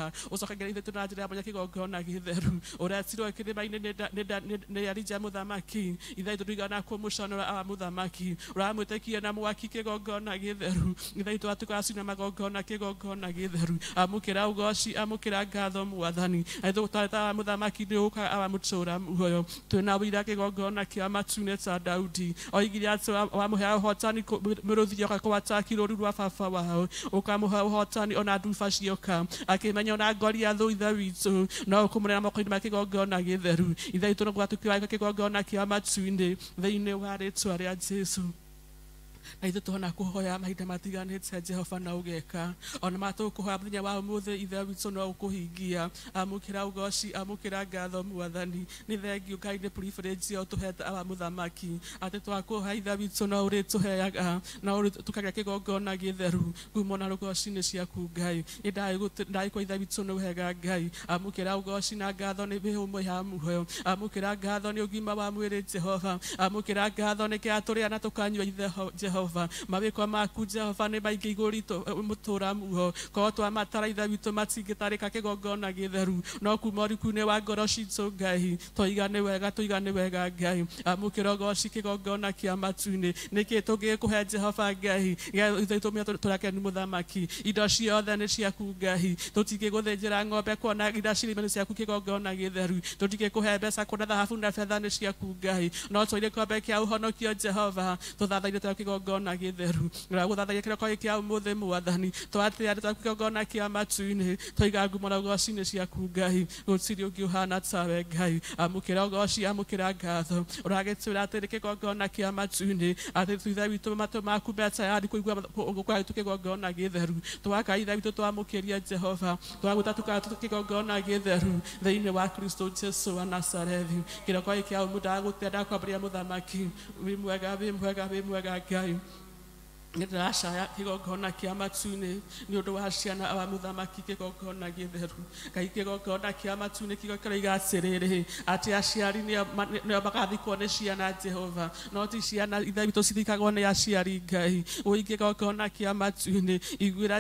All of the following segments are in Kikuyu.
Jehova ũcokagĩra ithe na njĩra ya mwanya kĩgongona gĩtheru ũretirwo kĩrĩma-inĩ nĩ Elija mũthamaki ithe witũ ndũigana kũmũconora awa mũthamaki ũramwĩtĩkia na mwaki kĩgongona gĩtheru ithe witũ atuka cina magongona kĩgongona gĩtheru amũkĩra ũgoci amũkĩra ngatho mwathani na ithuĩ tũtarĩ mũthamaki nĩ ũka awa mũtũra muoyo twĩna ũira kĩgongona kĩa matu-inĩ ta Daudi oigire atĩ wamũhe ũhotani mĩrũthi yoka kũwataki rũũru rwa baba wao ũkamũhe ũhotani ona nduba cioka akĩmenya ona Goliathũ ithe witũ no ũkũmũnena moko-inĩ ma kĩgongona gĩtheru ithe witũ nĩguo tũkĩoya kĩgongona kĩa matu-inĩ thĩinĩ wa rĩtwa rĩa Jesũ na ithuĩ tũhona kũhoya mahinda matiganĩte Jehova na ũgeka ona matũkũhoya mũthenya wa ũmũthĩ ithe witũ no ũkũhingia amũkĩra ũgoci amũkĩra ngatho mwathani nĩ thengiũ Ngai nĩ privilege ĩyo ũtũhete awa mũthamaki atĩ twakũhoya ithe witũ no ũrĩtũheaga na tũkagĩa kĩgongona gĩtheru ngumo na rũgoci nĩ ciaku Ngai nĩ ndagĩkwa ithe witũ nĩ wega Ngai amũkĩra ũgoci na ngatho nĩ mĩhũmũ ya muoyo amũkĩra ngatho nĩ ũgima wa mwĩrĩ Jehova amũkĩra ngatho nĩ kĩa tũrĩa na tũkanyua ithe Jehova mawĩko maku Jehova nĩ maingĩ igũrũ ritũ mũtũra muoyo korwo twamatara ithe witũ matingĩtarĩka kĩgongona gĩtheru no kuma ũriku-inĩ wa ngoro citũ Ngai tũiga nĩ wega tũiga nĩ wega Ngai amũkĩra ũgoci kĩgongona kĩa matu-inĩ nĩkĩ tũngĩkũhe Jehova Ngai ithe witũ tũrakenu mũthamaki indo ciothe nĩ ciaku Ngai tũtingĩgũthĩnjĩra ng'ombe kuona ira cirĩ nĩ ciaku kĩgongona gĩtheru tũtingĩkũhe mbeca kuona thahabu na betha nĩ ciaku Ngai no tũire gĩkombe kĩa ũhonokio Jehova tũthathaire twa kĩgongona gĩtheru gũthathaia kĩroko gĩkĩ kĩa ũmũthĩ mwathani twatĩa twa kĩgongona kĩa matu-inĩ tũiga ngumo na ũgoci nĩ ciaku Ngai gũtirĩ ũngĩ ũhana tawe Ngai amũkĩra ũgoci amũkĩra ngatho ũragĩtwĩra atĩrĩ kĩgongona kĩa matu-inĩ atĩ ithe witũ matũ maku me tayari kũigua gũkũra gwitũ kĩgongona gĩtheru twaka ithe witũ twamũkĩria Jehova twagũta tũka kĩgongona gĩtheru thĩinĩ wa Kristo Jesu wa Nazarethi kĩroko gĩkĩ kĩa ũmũthĩ ndagũtĩa ndakwambĩrĩria mũthamaki wĩ mwega wĩ mwega wĩ mwega Ngai nĩ ndĩracaya kĩgongona kĩa matu-inĩ nĩ ũndũ wa ciana wa mũthamaki kĩgongona gĩtheru Ngai kĩgongona kĩa matu-inĩ kiugo kĩroiga atĩrĩrĩ atĩ aciari nĩo magathikwo nĩ ciana Jehova no ti ciana ithe witũ cithikagwo nĩ aciari Ngai ũi kĩgongona kĩa matu-inĩ iguĩra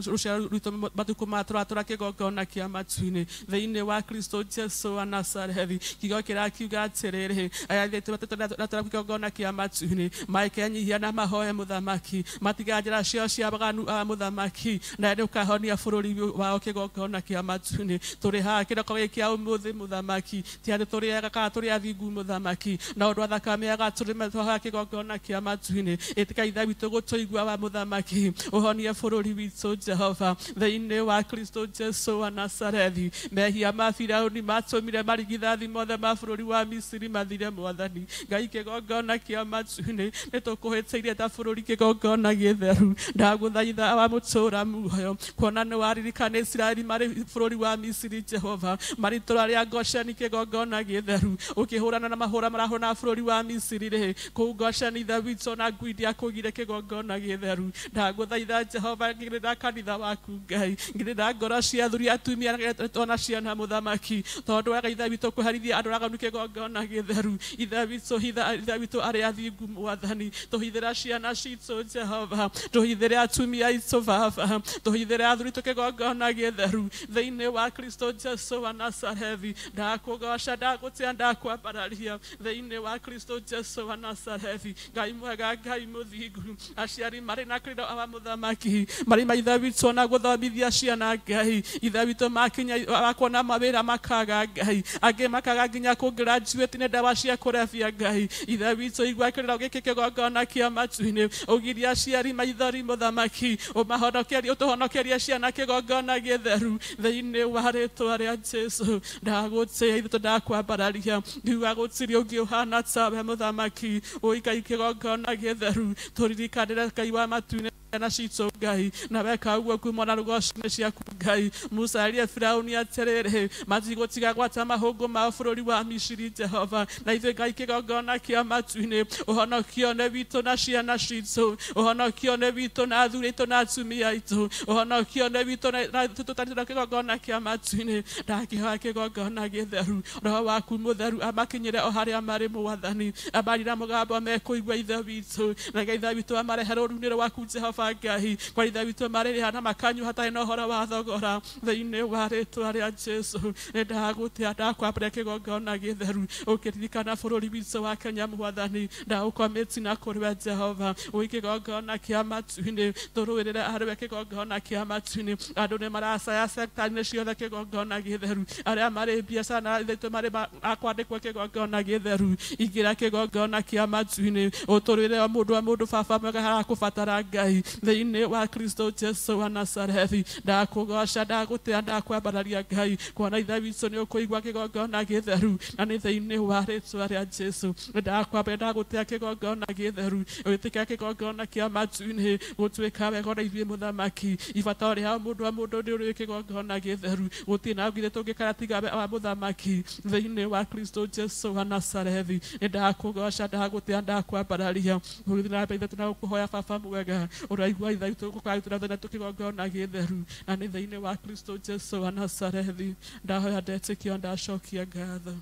rũciaro rwitũ matukũ ma tũratũra kĩgongona kĩa matu-inĩ thĩinĩ wa Kristo Jesu wa Nazarethi kiugo kĩrakiuga atĩrĩrĩ aya ithe tũratũra kĩgongona kĩa matu-inĩ maikenyihia na mahoe mũthamaki matiga njĩra ciao cia waganu a mũthamaki na nĩ ũkahonia bũrũri wao kĩgongona kĩa matu-inĩ tũrĩ haha kĩroko gĩkĩ kĩa ũmũthĩ mũthamaki ti atĩ tũrĩ ega kana tũrĩ athingu mũthamaki na ũndũ wa thakame ya gatũrũme twahoya kĩgongona kĩa matu-inĩ ĩtĩka ithe witũ gũtũigua wa mũthamaki ũhonie bũrũri witũ Jehova thĩinĩ wa Kristo Jesu wa Nazarethi mehia ma Firaũni matũmire marigithathi mothe ma bũrũri wa Misiri mathire mwathani Ngai kĩgongona kĩa matu-inĩ nĩ tũkũhĩtĩirie ta bũrũri kĩgongona gĩtheru ndagũthaitha wa mũtũra muoyo kuona nĩ waririkana Isiraeli marĩ bũrũri wa Misiri Jehova marĩ itũũra rĩa Gosheni kĩgongona gĩtheru ũkĩhũrana na mahũra marahũrana bũrũri wa Misiri rĩ kũu Gosheni ithe witũ na ngui ndiakũgire kĩgongona gĩtheru ndagũthaitha Jehova ngĩrĩra kanitha waku Ngai ngĩrĩra ngoro cia athuri atumia ona ciana mũthamaki tondũ wega ithe witũ kũherithia andũ aganu kĩgongona gĩtheru ithe witũ hitha ithe witũ arĩa athingu mwathani tũhithĩra ciana citũ Jehova tũhithĩre atumia aitũ baba tũhithĩre athuri tũkĩgongona gĩtheru thĩinĩ wa Kristo Jesu wa Nazarethi ndakũgoca ndagũtĩa ndakwambararia thĩinĩ wa Kristo Jesu wa Nazarethi Ngai mwega Ngai mũthingu aciari marĩ na kĩrĩro awa mũthamaki marĩ maithe witũ na gũthomithia ciana Ngai ithe witũ makinya wakuona mawĩra makaga Ngai angĩ makaga nginya kũ-graduate nĩ ndawa cia kũrebia Ngai ithe witũ igua kĩrĩro gĩkĩ kĩgongona kĩa matu-inĩ ũgiria aciari maithori mũthamaki ũmahonokerie ũtũhonokerie ciana kĩgongona gĩtheru thĩinĩ wa rĩtwa rĩa Jesu ndagũtĩa ithe ndakwambararia ngiuga gũtirĩ ũngĩ ũhana tawe mũthamaki ũi Ngai kĩgongona gĩtheru tũririkanĩre Ngai wa matu-inĩ na citũ Ngai na weka ũguo kuma na rũgoco-inĩ ciaku Ngai Musa erire Firaũni atĩrĩrĩ matigũtiga gwata mahũngũ mao bũrũri wa Misiri Jehova na ithuĩ Ngai kĩgongona kĩa matu-inĩ ũhonokio nĩ witũ na ciana citũ ũhonokio nĩ witũ na athuri aitũ na atumia aitũ ũhonokio nĩ witũ na tũtanĩtwo kĩgongona kĩa matu-inĩ ndakĩhoya kĩgongona gĩtheru roho waku mũtheru amakinyĩre o harĩa marĩ mwathani amarira mũgambo mekũigua ithe witũ na ithe witũ amarehe rũũru-inĩ rwaku Jehova Jehova Ngai kwa ithe witũ marĩrĩha na makanyu hatarĩ na ũhoro wa thogora thĩinĩ wa rĩtwa rĩa Jesu nĩ ndagũtĩa ndakwambĩra kĩgongona gĩtheru ũkĩririkana bũrũri witũ wa Kenya mwathani ndaũkomĩti na kũrĩ we Jehova ũi kĩgongona kĩa matu-inĩ tũrũĩrĩre arĩ we kĩgongona kĩa matu-inĩ andũ nĩ maracaya sekta-inĩ ciothe kĩgongona gĩtheru arĩa marĩ biacara na ithe witũ marĩ a kwandĩkwo kĩgongona gĩtheru ingĩra kĩgongona kĩa matu-inĩ ũtũrũĩrĩre o mũndũ o mũndũ baba mwega harakũbatara Ngai thĩinĩ wa Kristo Jesu wa Nazarethi ndakũgoca ndagũtĩa ndakwambararia Ngai kuona ithe witũ nĩ ũkũigua kĩgongona gĩtheru na nĩ thĩinĩ wa rĩtwa rĩa Jesu ndakwambara ndagũtĩa kĩgongona gĩtheru wĩtĩkĩra kĩgongona kĩa matu-inĩ gũtuĩka wega ona ithuĩ mũthamaki ibata rĩa mũndũ o mũndũ nĩ ũrĩ kĩgongona gĩtheru gũtirĩ na ũngĩ tũngĩkara tiga wa mũthamaki thĩinĩ wa Kristo Jesu wa Nazarethi ndakũgoca ndagũtĩa ndakwambararia gũthiĩ na mbere ithe tũnagũkũhoya baba mwega ũraigua ithe witũ gũkarutĩra thĩna tũkĩgongona gĩtheru na nĩ thĩinĩ wa Kristo Jesu wa Nazarethi ndahoya ndetĩkia ndacokia ngatho.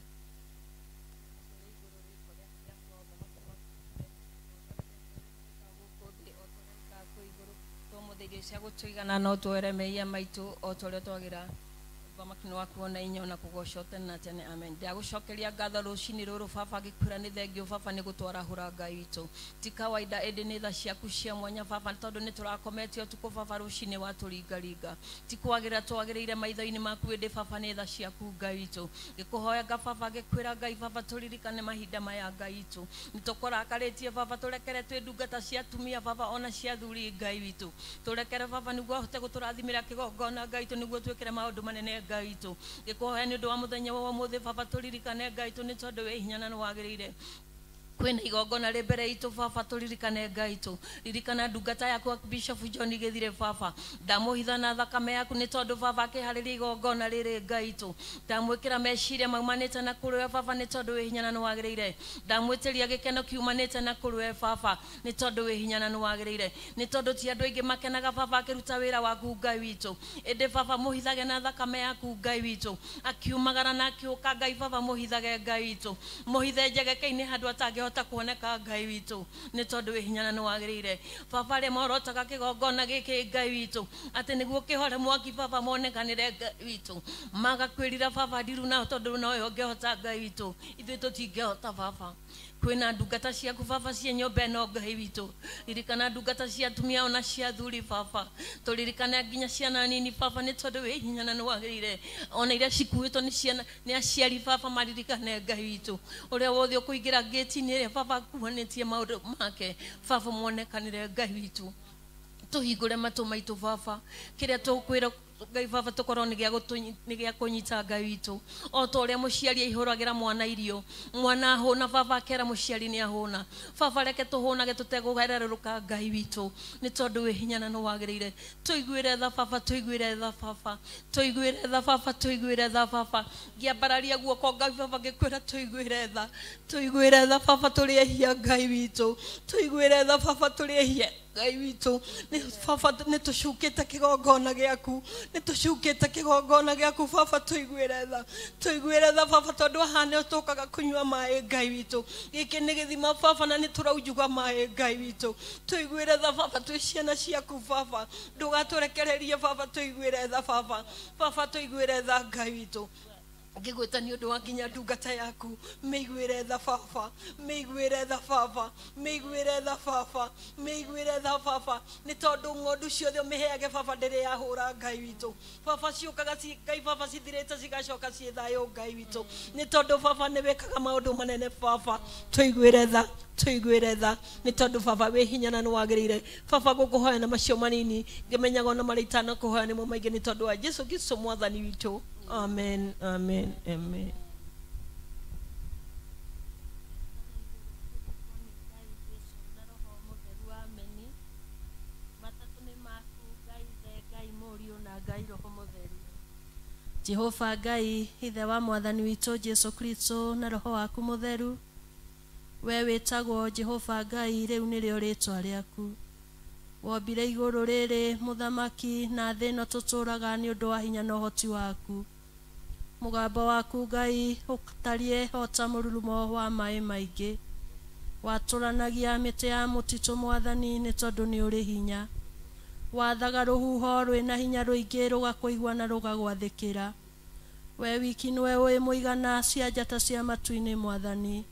Cia gũtũigana no twere mehia maitũ o ta ũrĩa twagĩra ũthamaki nĩ waku ona inya ona kũgocwo tene na tene amen. Ndagũcokeria ngatho rũcinĩ rũrũ baba ngĩkwĩra nĩ thengio baba nĩ gũtwarahũra Ngai witũ ti kawaida ĩndĩ nĩ tha ciaku cia mwanya baba tondũ nĩ tũrakomete ũtukũ baba rũcinĩ watũringaringa ti kwagĩrĩra twagĩrĩire maitho-inĩ maku ĩndĩ baba nĩ tha ciaku Ngai witũ ngĩkũhoya nga baba ngĩkwĩra Ngai baba tũririkane mahinda maya Ngai witũ nĩ tũkũrakarĩtie baba tũrekere twĩ ndungata cia atumia baba ona cia athuri Ngai witũ tũrekere baba nĩguo ahote gũtũrathimĩra kĩgongona Ngai witũ nĩguo twĩkĩre maũndũ manene Ngai witũ ngĩkũhoya nĩ ũndũ wa mũthenya wa ũmũthĩ baba tũririkane Ngai witũ nĩ tondũ wĩ hinya na nĩ wagĩrĩire kwĩna igongona rĩ mbere itũ baba tũririkane Ngai witũ ririkana ndungata yaku Bishop John Gĩthire baba ndamũhitha na thakame yaku nĩ tondũ baba akĩharĩria igongona rĩrĩ Ngai witũ ndamwĩkĩra meciria maumanĩte na kũrĩ we baba nĩ tondũ wĩ hinya na nĩ wagĩrĩire ndamwĩtĩria gĩkeno kiumanĩte na kũrĩ we baba nĩ tondũ wĩ hinya na nĩ wagĩrĩire nĩ tondũ ti andũ aingĩ makenaga baba akĩruta wĩra waku Ngai witũ ĩndĩ baba mũhithage na thakame yaku Ngai witũ akiumagara na akĩũka Ngai baba mũhithage Ngai witũ mũhithe njegeke-inĩ handũ atangĩhota kuoneka Ngai witũ nĩ tondũ wĩ hinya na nĩ wagĩrĩire baba arĩa morotaga kĩgongona gĩkĩ Ngai witũ atĩ nĩguo kĩhore mwaki baba monekanĩre Ngai witũ magakwĩrira baba ndiru nao tondũ nowe ũngĩhota Ngai witũ ithuĩ tũtingĩhota baba kwĩna ndungata ciaku baba cia nyũmba ĩno Ngai witũ ririkana ndungata cia atumia ona cia athuri baba tũririkane nginya ciana nini baba nĩ tondũ wĩ hinya na nĩ wagĩrĩire ona iria cikuĩtwo nĩ ciana nĩ aciari baba maririkane Ngai witũ ũrĩa wothe ũkũingĩra ngĩti-inĩ ĩrĩa baba akuanĩtie maũndũ make baba monekanĩre Ngai witũ tũhingũre matũ maitũ baba kĩrĩa tũkwĩra Ngai baba tũkorwo nĩ gĩa kũnyita Ngai witũ o ta ũrĩa mũciari aihũragĩra mwana irio mwana ahũna baba akera mũciari nĩ ahũna baba reke tũhũnage tũtegũgererũka Ngai witũ nĩ tondũ wĩ hinya na nĩ wagĩrĩire tũiguĩre tha baba tũiguĩre tha baba tũiguĩre tha baba tũiguĩre tha baba ngĩambararia guoko Ngai baba ngĩkwĩra tũiguĩre tha baba tũrĩ ehia Ngai witũ tũiguĩre tha baba tũrĩ ehia Ngai witũ nĩ baba nĩ tũcukĩte kĩgongona gĩaku nĩ tũcukĩte kĩgongona gĩaku baba tũiguĩre tha baba tondũ haha nĩ tũkaga kũnyua maĩ Ngai witũ gĩkĩ nĩ gĩthima baba na nĩ tũraunjuga maĩ Ngai witũ tũiguĩre tha baba twĩ ciana ciaku baba ndũgatũrekererie baba tũiguĩre tha baba baba tũiguĩre tha Ngai witũ ngĩgwĩta nĩ ũndũ wa nginya ndungata yaku mĩiguĩre tha baba mĩiguĩre tha baba mĩiguĩre tha baba mĩiguĩre tha baba nĩ tondũ ng'ondu ciothe ũmĩheage baba ndĩrĩ yahũra Ngai witũ baba ciũkaga Ngai baba cithirĩte cigacoka ciĩ thayũ Ngai witũ nĩ tondũ baba nĩ wĩkaga maũndũ manene baba tũiguĩre tha nĩ tondũ baba wĩ hinya na nĩ wagĩrĩire baba ngũkũhoya na macio manini ngĩmenyaga ona marĩa itanakũhoya nĩmo maingĩ nĩ tondũ wa Jesu Kristo mwathani witũ. Amen, amen, amen. Jehova Ngai ithe wa mwathani witũ Jesu Kristo na roho waku mũtheru we wĩtagwo Jehova Ngai rĩu nĩrĩo rĩtwa rĩaku wombire igũrũ rĩrĩ mũthamaki na thĩ ĩno tũtũũraga nĩ ũndũ wa hinya na ũhoti waku mũgambo waku Ngai ũtariĩ o ta mũrurumo wa maĩ maingĩ watũranagia mĩtĩ ya mũtitũ mwathani nĩ tondũ nĩ ũrĩ hinya Wathaga rũhuho rwĩna hinya rũingĩ rũgakũigua na rũgagwathĩkĩra. We wiki nĩwe ũĩ mũigana cia njata cia matu-inĩ mwathani.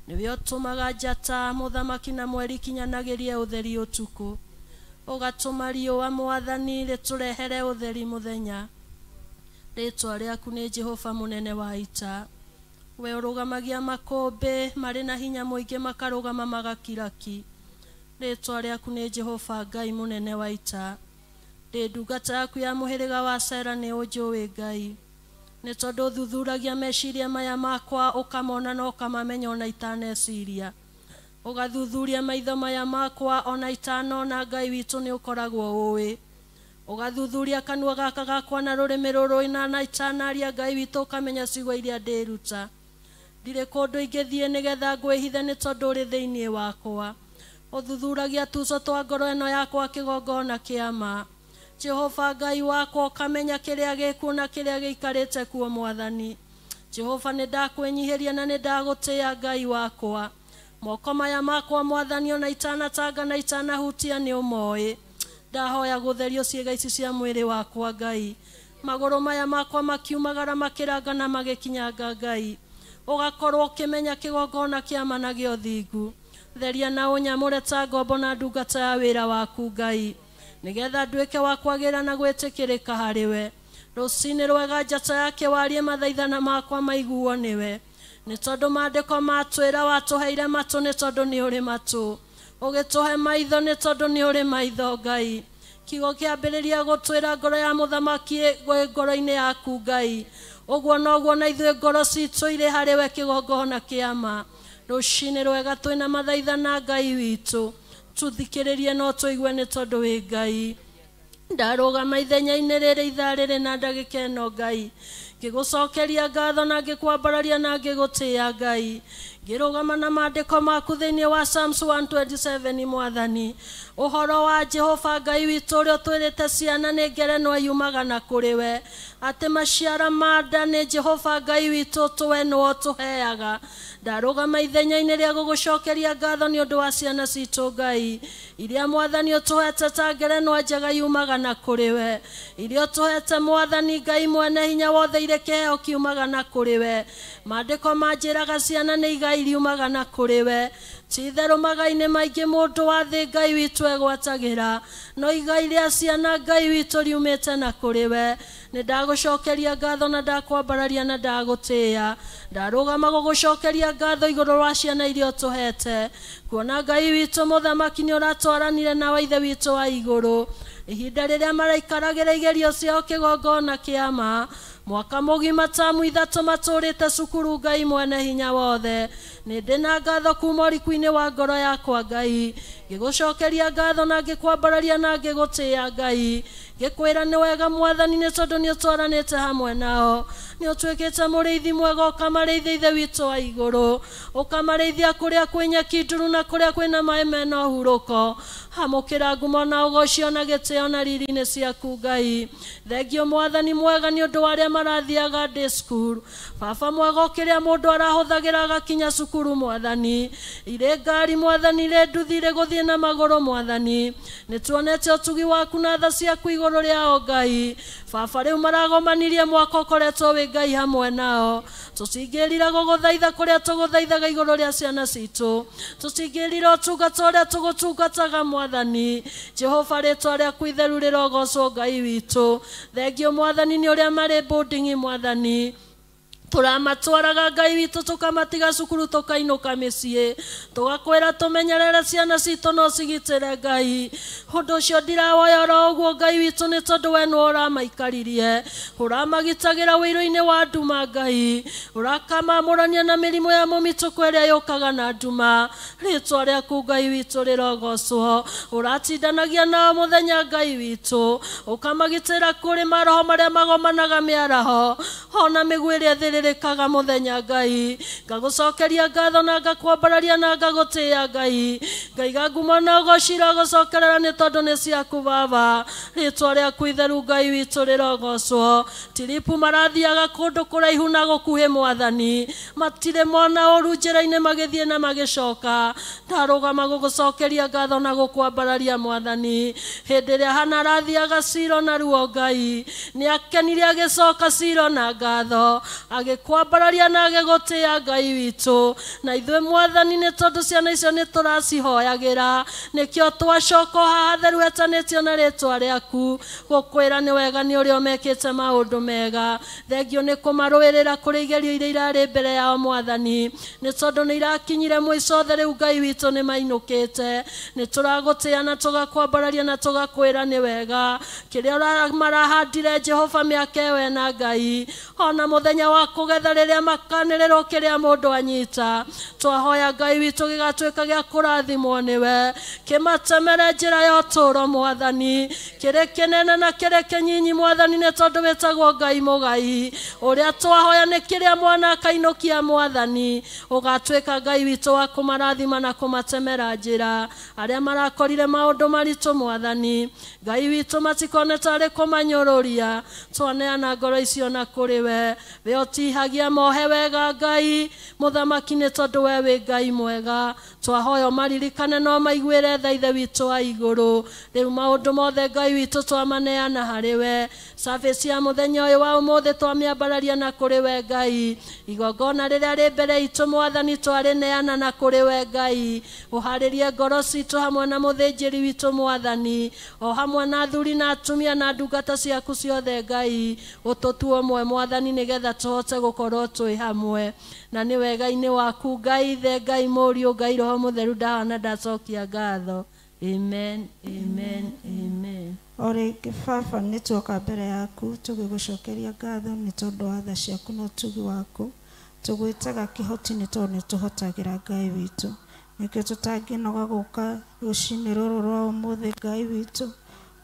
Nĩwe ũtũmaga njata mũthamaki na mweri kinyanagĩrie ũtheri ũtukũ. Ũgatũma riũa mwathani rĩtũrehere ũtheri mũthenya. Rĩĩtwa rĩaku nĩ Jehova mũnene wa ita. We ũrũgamagia makũmbĩ marĩ na hinya mũingĩ makarũgama magakiraki. Rĩĩtwa rĩaku nĩ Jehova Ngai mũnene wa ita. Ndĩ ndungata yaku ya mũhĩrĩga wa Sera nĩ ũnjũĩ Ngai. Nĩ tondũ ũthuthuragia meciria maya makwa ũkamona na ũkamamenya ona itaneciria. Ũgathuthuria maitho maya makwa ona itanona Ngai witũ nĩ ũkoragwo ũĩ. Ũgathuthuria kanua gaka gakwa na rũrĩmĩ rũrũ na itanaria Ngai witũ ũkamenya ciugo iria ndĩruta. Ndirĩ kũndũ ingĩthiĩ nĩgetha ngwĩhithe nĩ tondũ ũrĩ thĩinĩ wakwa. Ũthuthuragia tuco twa ngoro ĩno yakwa kĩgongona kĩa ma. Jehova Ngai wakwa ũkamenya kĩrĩa gĩkuo na kĩrĩa gĩikarĩte kuo mwathani. Jehova nĩ ndakwĩnyihĩria na nĩ ndagũtĩĩa Ngai wakwa. Moko maya makwa mwathani ona itanatanga na itanahutia nĩ ũmoĩ. Ndahoya gũtherio ciĩga ici cia mwĩrĩ wakwa Ngai. Magũrũ maya makwa makiumagara makĩranga na magĩkinyanga Ngai. Ũgakorwo ũkĩmenya kĩgongona kĩa ma na gĩa ũthingu. Theria na ũnyamũre ta ngombo na ndungata ya wĩra waku Ngai, nĩgetha nduĩke wa kwagĩra na gwĩtĩkĩrĩka harĩwe. Rũcinĩ rwega njata yake warie mathaithana makwa maiguo nĩwe. Nĩ tondũ maandĩko matwĩra watũheire matũ nĩ tondũ nĩ ũrĩ matũ. Ũgĩtũhe maitho nĩ tondũ nĩ ũrĩ maitho Ngai. Kiugo kĩambĩrĩria gũtwĩra ngoro ya mũthamaki ĩ ngoro-inĩ yaku Ngai. Ũguo noguo na ithuĩ ngoro citũ irĩ harĩwe kĩgongona kĩa ma. Rũcinĩ rwega twĩna mathaithana Ngai witũ. Tũthikĩrĩrie no tũigue nĩ tondũ wĩ Ngai. Ndarũgama ithenya-inĩ rĩrĩ ithaa rĩrĩ na ndagĩka ĩno Ngai. Ngĩgũcokeria ngatho na ngĩkwambararia na ngĩgũtĩĩa Ngai. Ngĩrũgama na maandĩko maku thĩinĩ wa Psalms 127 mwathani. Ũhoro wa Jehova Ngai witũ ũrĩa ũtwĩrĩte ciana nĩ ngerenwa yumaga na kũrĩ we. Atĩ maciara ma nda nĩ Jehova Ngai witũ tũwe nĩwe ũtũheaga. Ndarũgama ithenya-inĩ rĩa gũgũcokeria ngatho nĩ ũndũ wa ciana citũ Ngai. Iria mwathani ũtũhete ta ngerenwa njega yumaga na kũrĩ we. Iria ũtũhete mwathani Ngai mwene hinya wothe irĩ kĩheo kiumaga na kũrĩ we. Maandĩko manjĩraga ciana nĩ igai riumaga na kũrĩ we. Ti itherũ magai-inĩ maingĩ mũndũ wa thĩ Ngai witũ egwatagĩra, no igai rĩa ciana Ngai witũ riumĩte na kũrĩ we. Nĩ ndagũcokeria ngatho na ndakwambararia na ndagũtĩĩa. Ndarũgama gũgũcokeria ngatho igũrũ rwa ciana iria ũtũhete. Kuona Ngai witũ mũthamaki nĩ ũratwaranire na wa ithe witũ wa igũrũ. Ihinda rĩrĩa maraikaragĩra igerio ciao kĩgongona kĩa ma. Mwaka mũgima tamu ithatũ matũrĩte cukuru Ngai mwene hinya wothe. Nĩ ndĩ na ngatho kuma ũriku-inĩ wa ngoro yakwa Ngai. Ngĩgũcokeria ngatho na ngĩkwambararia na ngĩgũtĩĩa Ngai. Ngĩkwĩra nĩ wega mwathani nĩ tondũ nĩ ũtwaranĩte hamwe nao. Nĩ ũtuĩkĩte mũrĩithi mwega ũkamarĩithia ithe witũ wa igũrũ. Ũkamarĩithia kũrĩa kwĩ nyeki nduru na kũrĩa kwĩna maĩ mena ũhurũko. Amũkĩra ngumo na ũgoci na gĩtĩo na riri-inĩ ciaku Ngai. Thengio mwathani mwega nĩ ũndũ wa arĩa marathiaga day school. Baba mwega kĩrĩa mũndũ arahũthagĩra agakinya cukuru mwathani. Irĩ ngari mwathani, irĩ nduthi, irĩ gũthiĩ na magũrũ mwathani. Nĩ tuonete ũtugi waku na tha ciaku igũrũ rĩao Ngai. Baba rĩu maragomanirie mwaka ũkoretwo wĩ Ngai hamwe nao. Tũtingĩrira gũgũthaitha kũrĩa tũgũthaithaga igũrũ rĩa ciana citũ. Tũtingĩrira ũtungata ũrĩa tũgũtungataga mwathani. Jehova rĩtwa rĩaku itheru rĩrogocwo Ngai witũ. Thengio mwathani nĩ ũrĩa marĩ boarding mwathani. Tũramatwaraga Ngai witũ tũkamatiga cukuru tũkainũka mĩciĩ. Tũgakwĩra tũmenyerere ciana citũ no cigitĩre Ngai. Ũndũ ũcio ndirawoya oro ũguo Ngai witũ nĩ tondũ we nĩwe ũramaikaririe. Ũramagitagĩra wĩirũ-inĩ wa nduma Ngai. Ũrakamamũrania na mĩrimũ ya mũmitũko ĩrĩa yũkaga na nduma. Rĩtwa rĩaku Ngai witũ rĩrogocwo. Ũratindanagia nao mũthenya Ngai witũ. Ũkamagitĩra kũrĩ maroho marĩa magomanaga mĩaraho. Ona mĩguĩ ĩrĩa ĩthĩrĩrũkaga Ndigiririkaga muthenya Ngai ngagucokeria ngatho na ngakwambararia na ngagutia Ngai ngaiga ngumo na ũgocira gũcokerera nĩ tondũ nĩ ciaku Baba rĩtwa rĩaku itheru Ngai witũ rĩrogocwo tiripu marathiaga kũndũ kũraihu na gũkuhĩ Mwathani matirĩ mona ũru njĩra-inĩ magĩthiĩ na magĩcoka ndarũgama gũgũcokeria ngatho na gũkwambararia Mwathani hĩndĩ ĩrĩa Hana arathiaga Ciro na ruo Ngai nĩ akenire agĩcoka Ciro na ngatho agĩkwambararia na agĩgũtĩa Ngai witũ na ithuĩ Mwathani nĩ tondũ ciana icio nĩ tũracihoyagĩra nĩkĩo twacoka haha theru hetanĩtio na rĩtwa rĩaku gũkwĩra nĩ wega nĩ ũrĩa ũmekĩte maũndũ mega thengio nĩ kũmarũĩrĩra kũrĩ igerio iria irarĩ mbere yao Mwathani nĩ tondũ nĩ irakinyire mũico othe rĩu Ngai witũ nĩ mainũkĩte nĩ tũragũtĩa na tũgakwambararia na tũgakwĩra nĩ wega kĩrĩa marahandire Jehova mĩaka ĩyo ĩna Ngai ona mũthenya wa kũgetha rĩrĩa makanĩrĩrwo kĩrĩa mũndũ anyita twahoya Ngai witũ gĩgatuĩka gĩa kũrathimwo nĩwe kĩmatemere njĩra ya ũtũũro Mwathani kĩrĩ kĩnene na kĩrĩ kĩnyinyi Mwathani nĩ tondũ wĩtagwo Ngai mũgai ũrĩa twahoya nĩ kĩrĩa mwana akainũkia Mwathani ũgatuĩka Ngai witũ wa kũmarathima na kũmatemera njĩra arĩa marakorire maũndũ maritũ Mwathani Ngai witũ matikone tarĩ kũmanyũrũria twaneana ngoro icio na kũrĩ we we ũtihagia mohe wega Ngai mũthamaki nĩ tondũ we wĩ Ngai mwega twahoya maririkane no maiguĩre tha Ithe witũ wa igũrũ rĩu maũndũ mothe Ngai witũ twamaneana harĩ we service ya mũthenya ũyũ wa ũmũthĩ twamĩambararia na kũrĩ we Ngai igongona rĩrĩa rĩ mbere itũ Mwathani twarĩneana na kũrĩ we Ngai ũharĩrie ngoro citũ hamwe na mũthĩnjĩri witũ Mwathani o hamwe na athuri na atumia na ndungata ciaku ciothe Ngai ũtũtue ũmwe Mwathani nĩgetha tũhote gũkorwo twĩ hamwe na nĩ wega-inĩ waku Ngai Ithe Ngai Mũriũ Ngai Roho Mũtheru ndahana ndacokia ngatho. Amen, amen, amen. O rĩngĩ Baba nĩ tuoka mbere yaku tũgĩgũcokeria ngatho nĩ tondũ wa tha ciaku na ũtugi waku tũgwĩtaga kĩhoti nĩ tondũ nĩ tũhotagĩra Ngai witũ nĩkĩo tũtangĩnoga gũka rũcinĩ rũrũ rwa ũmũthĩ Ngai witũ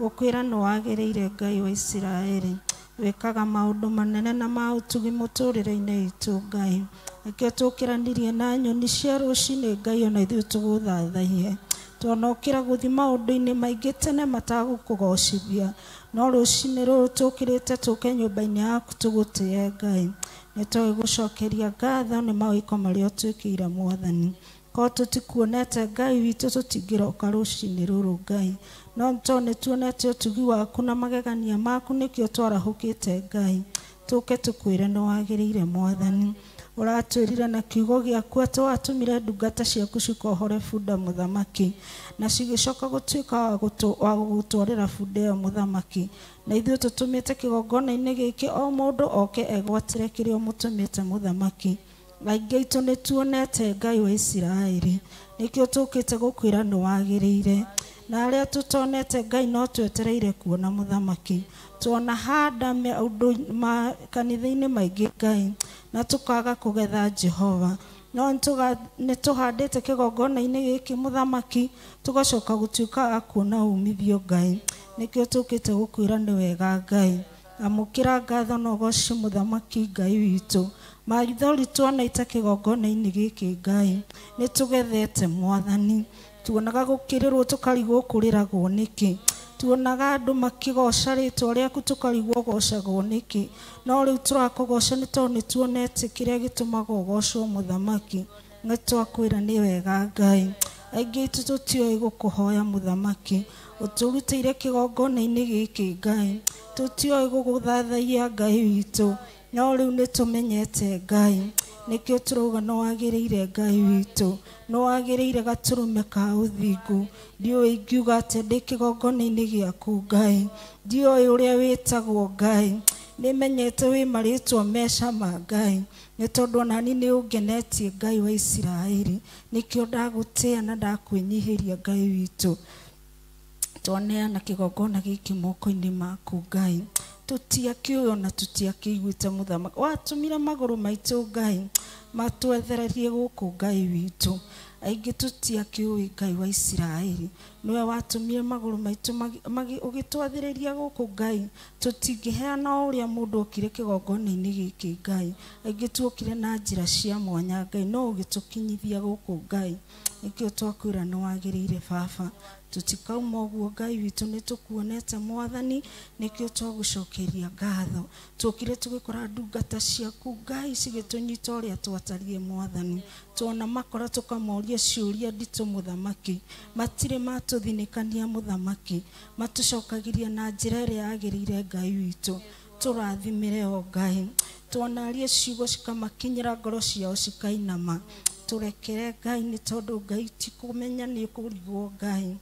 gũkwĩra nĩ wagĩrĩire Ngai wa Isiraeli wĩkaga maũndũ manene na ma ũtugi mũtũrĩre-inĩ witũ Ngai nĩkĩo tũkĩranirie na nyoni cia rũcinĩ Ngai ona ithuĩ tũgũthathaiye tuonokĩra gũthiĩ maũndũ-inĩ maingĩ tene matagũkũgocithia no rũcinĩ rũrũ tũkĩrĩte tũke nyũmba-inĩ yaku tũgũtĩe Ngai nĩ tũgũcokeria ngatho nĩ mawĩko marĩa ũtwĩkĩire Mwathani korwo tũtikuonete Ngai witũ tũtingĩroka rũcinĩ rũrũ Ngai no tondũ nĩ tuonete ũtugi waku na magegania maku nĩkĩo twarahũkĩte Ngai tũke tũkwĩre nĩ wagĩrĩire Mwathani ũratwĩrire na kiugo gĩaku atĩ watũmire ndungata ciaku cikohore bunda mũthamaki na cigĩcoka gũtuĩka wa gũgũtwarĩra bunda ĩyo mũthamaki na ithuĩ tũtũmĩte kĩgongona-inĩ gĩkĩ o mũndũ oke egwatĩre kĩrĩa ũmũtũmĩte mũthamaki aingĩ aitũ nĩ tuonete Ngai wa Isiraeli nĩkĩo tũkĩte gũkwĩra nĩ wagĩrĩire na arĩa tũtonete Ngai no twetereire kuona mũthamaki tuona handa maũndũ ma kanitha-inĩ maingĩ Ngai na tũkaga kũgetha Jehova no nĩ tũhandĩte kĩgongona-inĩ gĩkĩ mũthamaki tũgacoka gũtuĩka a kuona umithio Ngai nĩkĩo tũkĩte gũkwĩra nĩ wega Ngai amũkĩra ngatho na ũgoci mũthamaki Ngai witũ maithori twanaita kĩgongona-inĩ gĩkĩ Ngai nĩ tũgethete Mwathani tuonaga gũkĩrĩrwo tũkarigwo kũrĩragwo nĩkĩ tuonaga andũ makĩgoca rĩtwa rĩaku tũkarigwo gocagwo nĩkĩ no rĩu tũrakũgoca nĩ tondũ nĩ tuonete kĩrĩa gĩtũmaga ũgocwo mũthamaki nĩ twakwĩra nĩ wega Ngai aingĩ aitũ tũtiũĩ gũkũhoya mũthamaki ũtũrutĩire kĩgongona-inĩ gĩkĩ Ngai tũtiũĩ gũgũthathaiya Ngai witũ no rĩu nĩ tũmenyete Ngai nĩkĩo tũrauga nĩ wagĩrĩire Ngai witũ nĩ wagĩrĩire gatũrũme ka ũthingu ndiũĩ ingiuga atĩa ndĩ kĩgongona-inĩ gĩaku Ngai ndiũĩ ũrĩa wĩtagwo Ngai nĩmenyete wĩ marĩtwa me cama Ngai nĩ tondũ onani nĩ ũngenetie Ngai wa Isiraeli nĩkĩo ndagũtĩa na ndakwĩnyihĩria Ngai witũ twaneana kĩgongona gĩkĩ moko-inĩ maku Ngai tũtiakĩũĩ ona tũtiakĩiguĩte mũthamaki watũmire magũrũ maitũ Ngai matwethererie gũkũ Ngai witũ Aingĩ tũtiakĩũĩ Ngai wa Isiraeli. Nĩwe watũmire magũrũ maitũ ũgĩtwathĩrĩria gũkũ Ngai. Tũtingĩheana o ũrĩa mũndũ okire kĩgongona-inĩ gĩkĩ Ngai. Aingĩ tuokire na njĩra cia mwanya Ngai, no ũgĩtũkinyithia gũkũ Ngai. Nĩkĩo twakwĩra nĩ wagĩrĩire baba. Tutikauma ũguo Ngai witũ nĩ tũkuonete Mwathani, nĩkĩo twagũcokeria ngatho. Tuokire tũgĩkora ndungata ciaku Ngai cigĩtũnyita ũrĩa twatariĩ Mwathani. Tuona makora tũkamoria ciũria nditũ mũthamaki, matirĩ matũthinĩkania mũthamaki, matũcokagĩria na njĩra ĩrĩa yagĩrĩire Ngai witũ. Tũrathimĩre o Ngai. Tuonarie ciugo cikamakinyĩra ngoro ciao cikainama. Tũrekere Ngai nĩ tondũ Ngai ti kũmenya nĩ kũrigwo Ngai.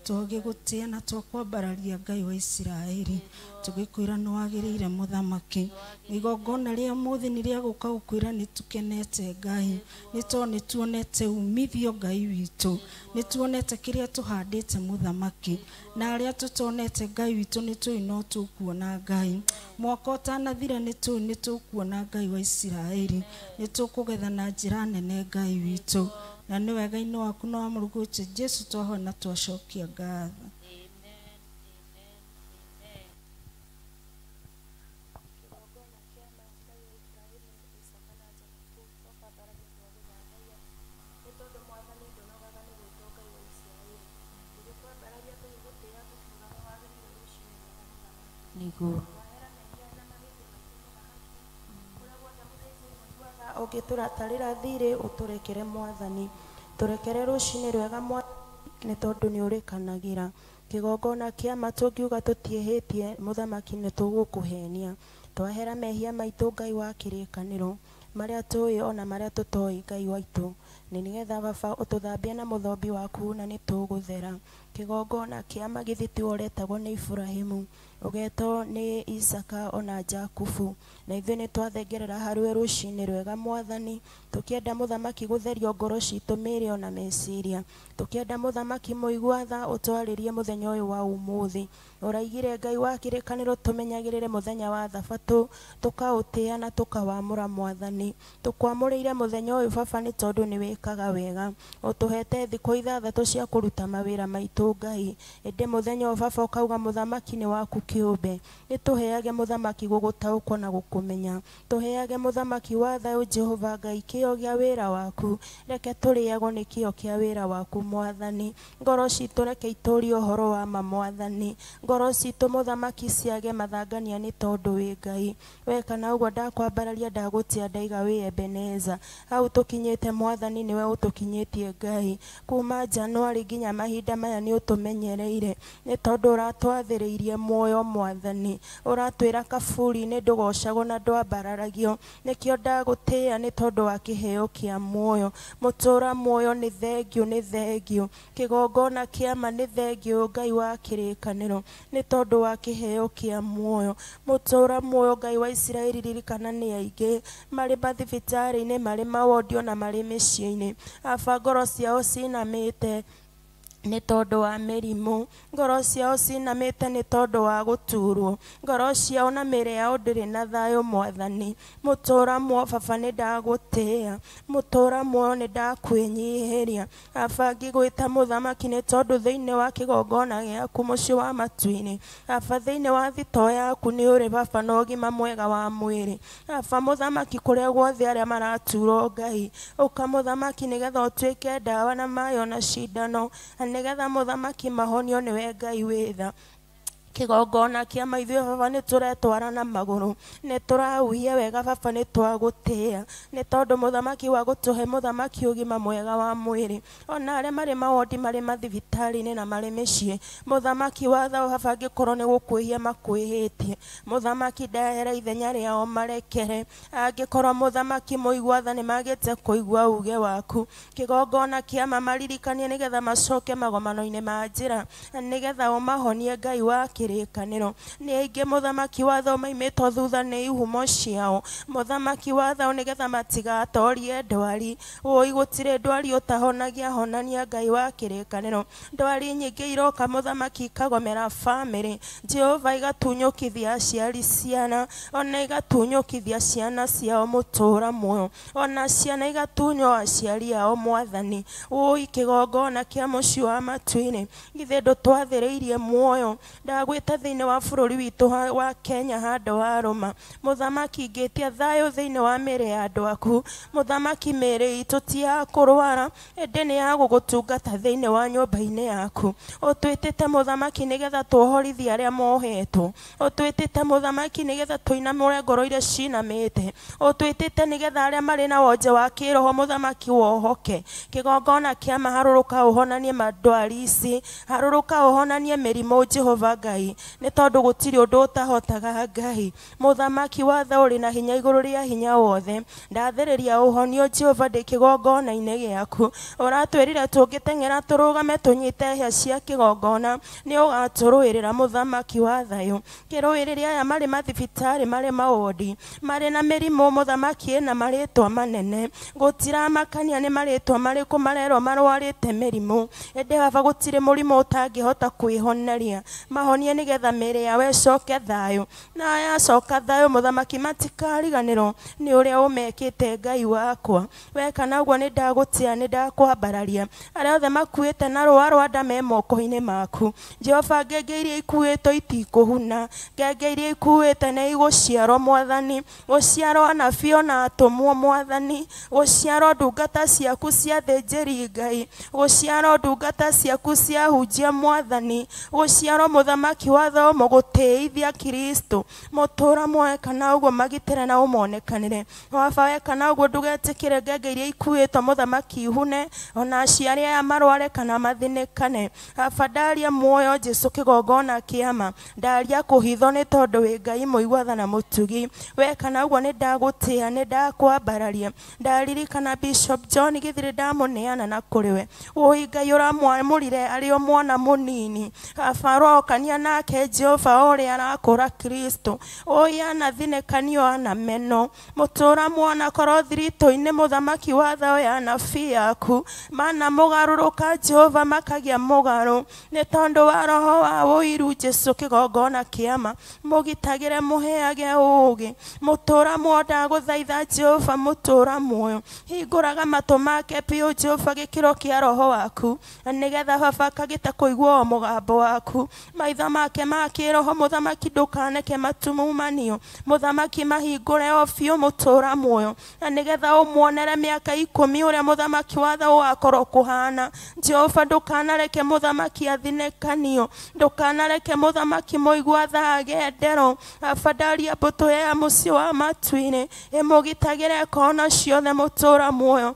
Twagĩgũtĩa na twakwambararia Ngai wa Isiraeli. Tũgĩkwĩra nĩ wagĩrĩire mũthamaki. Igongona rĩa mũthĩ nĩ rĩa gũka gũkwĩra nĩ tũkenete Ngai. Nĩ tondũ nĩ tuonete umithio Ngai witũ. Nĩ tuonete kĩrĩa tũhandĩte mũthamaki. Na arĩa tũtonete Ngai witũ nĩ tũĩ no tũkuona Ngai. Mwaka ũtanathira nĩ tũĩ nĩ tũkuona Ngai wa Isiraeli. Nĩ tũkũgetha na njĩra nene Ngai witũ. Na nĩ wega-inĩ waku na wa mũrũguo Jesu twahoya na twacokia ngatho. Nĩguo ũngĩtũratarĩra thirĩ ũtũrekere Mwathani. Tũrekere rũcinĩ rwega Mwathani nĩ tondũ nĩ ũrĩkanagĩra. Kĩgongona kĩa ma tũngiuga tũtiĩhĩtie mũthamaki nĩ tũgũkũhenia. Twahera mehia maitũ Ngai wa kĩrĩkanĩro, marĩa tũĩ ona marĩa tũtoĩ Ngai waitũ. Nĩ nĩgetha baba ũtũthambie na mũthombi waku na nĩ tũgũthera. Kĩgongona kĩa ma githĩ tiwe ũretagwo nĩ Iburahĩmu, ũgetwo nĩ Isaka ona Jakubu. Na ithuĩ nĩ twathengerera harĩwe rũcinĩ rwega Mwathani, tũkĩenda mũthamaki gũtherio ngoro citũ mĩĩrĩ ona meciria. Tũkĩenda mũthamaki mũigua tha ũtwarĩrie mũthenya ũyũ wa ũmũthĩ. Ũraigire Ngai wa kĩrĩkanĩro tũmenyagĩrĩre mũthenya wa thabatũ, tũkaũtĩa na tũkawamũra Mwathani. Tũkwamũrĩire mũthenya ũyũ baba nĩ tondũ nĩ wĩkaga wega. Ũtũhete thikũ ithathatũ cia kũruta mawĩra maitũ Ngai. Ĩndĩ mũthenya ũyũ baba ũkauga mũthamaki nĩ waku kĩũmbe. Nĩ tũheage mũthamaki gũgũtaũkwo na gũkũmenya. Tũheage mũthamaki wa thayũ Jehova Ngai kĩo gĩa wĩra waku. Reke tũrĩagwo nĩ kĩo kĩa wĩra waku Mwathani. Ngoro citũ reke itũrie ũhoro wa ma Mwathani. Ngoro citũ mũthamaki ciage mathangania nĩ tondũ wĩ Ngai. Weka na ũguo ndakwambararia ndagũtia ndaiga wĩ Ebeneza. Hau tũkinyĩte Mwathani nĩwe ũtũkinyĩtie Ngai. Kuma Januari nginya mahinda maya nĩ ũtũmenyereire. Nĩ tondũ ũratwathĩrĩirie muoyo Mwathani. Ũratwĩra kaburi-inĩ ndũgocagwo na ndwambararagio. Nĩkĩo ndagũtĩĩa nĩ tondũ wa kĩheo kĩa muoyo. Mũtũra muoyo nĩ thengiũ nĩ thengiũ. Kĩgongona kĩa ma nĩ thengiũ Ngai wa kĩrĩkanĩro nĩ tondũ wa kĩheo kĩa muoyo. Mũtũra muoyo Ngai wa Isiraeli ririkana nĩ aingĩ marĩ mathibitarĩ-inĩ, marĩ mawondi ona marĩ mĩciĩ-inĩ. Aba ngoro ciao cinamĩte nĩ tondũ wa mĩrimũ, ngoro ciao cinamĩte nĩ tondũ wa gũturwo, ngoro ciao na mĩĩrĩ yao ndĩrĩ na thayũ Mwathani. Mũtũra muoyo baba nĩ ndagũtĩĩa, mũtũra muoyo nĩ ndakwĩnyihĩria. Aba ngĩgwĩta mũthamaki nĩ tondũ thĩinĩ wa kĩgongona gĩaku mũciĩ wa matu-inĩ, aba thĩinĩ wa thitoo yaku nĩ ũrĩ baba na ũgima mwega wa mwĩrĩ. Aba mũthamaki kũrĩa guothe arĩa maraturwo Ngai, ũka mũthamaki nĩgetha ũtuĩke ndawa na maĩ ona cindano, nĩgetha mũthamaki mahonio nĩwe Ngai wĩ tha. Kĩgongona kĩa ma ithuĩ baba nĩ tũretwara na magũrũ, nĩ tũrauhia wega baba nĩ twagũtĩĩa nĩ tondũ mũthamaki wa gũtũhe mũthamaki ũgima mwega wa mwĩrĩ. Ona arĩa marĩ mawondi marĩ mathibitarĩ-inĩ na marĩ mĩciĩ, mũthamaki wa thayũ baba angĩkorwo nĩ gũkwĩhia makwĩhĩtie, mũthamaki ndahera ithenya rĩao marekere. Angĩkorwo mũthamaki mũigua tha nĩ magĩte kũigua uge waku, kĩgongona kĩa ma maririkanie nĩgetha macoke magomano-inĩ ma njĩra, nĩgetha ũmahonie Ngai wa kĩrĩkanĩro nĩ aingĩ mũthamaki watho maimĩtwo thutha nĩ ihumo ciao mũthamaki watho nĩgetha matigatorie ndwari ũi gũtirĩ ndwari ũtahonagia honania Ngai wa kĩrĩkanĩro ndwari nyingĩ iroka mũthamaki ikagomera famĩlĩ Jehova igatunyũkithia aciari ciana ona igatunyũkithia ciana ciao mũtũra muoyo ona ciana igatunywo aciari ao mwathani ũi kĩgongona kĩa mũciĩ wa matu-inĩ githĩ ndũtwathĩrĩirie muoyo ndagwĩta thĩinĩ wa bũrũri witũ wa Kenya handũ wa rũma mũthamaki ngĩtia thayũ thĩinĩ wa mĩĩrĩ ya andũ aku mũthamaki mĩĩrĩ itũ ti ya kũrwara ĩndĩ nĩ ya gũgũtungata thĩinĩ wa nyũmba-inĩ yaku ũtwĩtĩte mũthamaki nĩgetha tuohorithie arĩa mohetwo ũtwĩtĩte mũthamaki nĩgetha tũinamũre ngoro iria cinamĩte ũtwĩtĩte nĩgetha arĩa marĩ na wonje wa kĩroho mũthamaki wohoke kĩgongona kĩa ma harũrũka ũhonanie mandwari ici harũrũka ũhonanie mĩrimũ Jehova Ngai nĩ tondũ gũtirĩ ũndũ ũtahotaga Ngai mũthamaki watho ũrĩ na hinya igũrũ rĩa hinya wothe ndathĩrĩria ũhonio Jehova ndĩ kĩgongona-inĩ gĩaku ũratwĩrire tũngĩteng'era tũrũgame tũnyite hĩa cia kĩgongona nĩ ũgatũrũĩrĩra mũthamaki wa thayũ kĩrũĩrĩre aya marĩ mathibitarĩ marĩ mawondi marĩ na mĩrimũ mũthamaki ĩna marĩtwa manene gũtiramakania nĩ marĩtwa marĩkũ marerwo marwarĩte mĩrimũ ĩndĩ baba gũtirĩ mũrimũ ũtangĩhota kwĩhoneria mahonie nĩgetha mĩĩrĩ yao ĩcoke thayũ na yacoka thayũ mũthamaki matikariganĩrwo nĩ ũrĩa ũmekĩte Ngai wakwa weka na ũguo nĩ ndagũtĩa nĩ ndakwambararia arĩa othe makuĩte na rũa rwa nda me moko-inĩ maku Jehova ngenge iria ikuĩtwo itikũhuna ngenge iria ikuĩte nĩ igũciarwo mwathani gũciarwo anabii ona atũmwo mwathani gũciarwo ndungata ciaku cia thĩnjĩri Ngai gũciarwo ndungata ciaku cia hunjia mwathani gũciarwo mũthamaki watho mũgũtĩithia Kristo mũtũra muoyo kana ũguo magitĩre na ũmonekanĩre baba weka na ũguo ndũgetĩkĩre ngenge iria ikuĩtwo mũthamaki ihune ona aciari aya marware kana mathinĩkane baba ndaria muoyo Jesu kĩgongona kĩama ndaria kũhithwo nĩ tondũ wĩ Ngai mũigua tha na mũtugi weka na ũguo nĩ ndagũtĩa nĩ ndakwambararia ndaririkana Bishop John gĩthirĩ ndamũneana na kũrĩ we ũi Ngai ũramwamũrire arĩ o mwana mũnini baba rokania nake Jehova ũrĩa arakũra Kristo ũi anathinĩkanio ana meno mũtũra mwana korwo thiritũ-inĩ mũthamaki wa thayũ ya anabii aku mana mũgarũrũka Jehova makagia mũgarũ nĩ tondũ wa roho wa ũiru Jesu kĩgongona kĩama mũgitagĩre mũheage ũũgĩ mũtũra muoyo ndagũthaitha Jehova mũtũra muoyo hingũraga matũ make biũ Jehova gĩkĩro kĩa roho waku nĩgetha baba akagĩte kũigua o mũgambo waku maitho make ma kĩroho mũthamaki ndũkaneke matumumanio mũthamaki mahingũre o biũ mũtũra muoyo na nĩgetha ũmuonere mĩaka 10 ũrĩa mũthamaki watho ũgakorwo kũhana Jehova ndũkanareke mũthamaki athinĩkanio ndũkanareke mũthamaki mũigua tha agendero baba ndaria mbũtũ ya mũciĩ wa matu-inĩ ĩmũgitagĩre kona ciothe mũtũra muoyo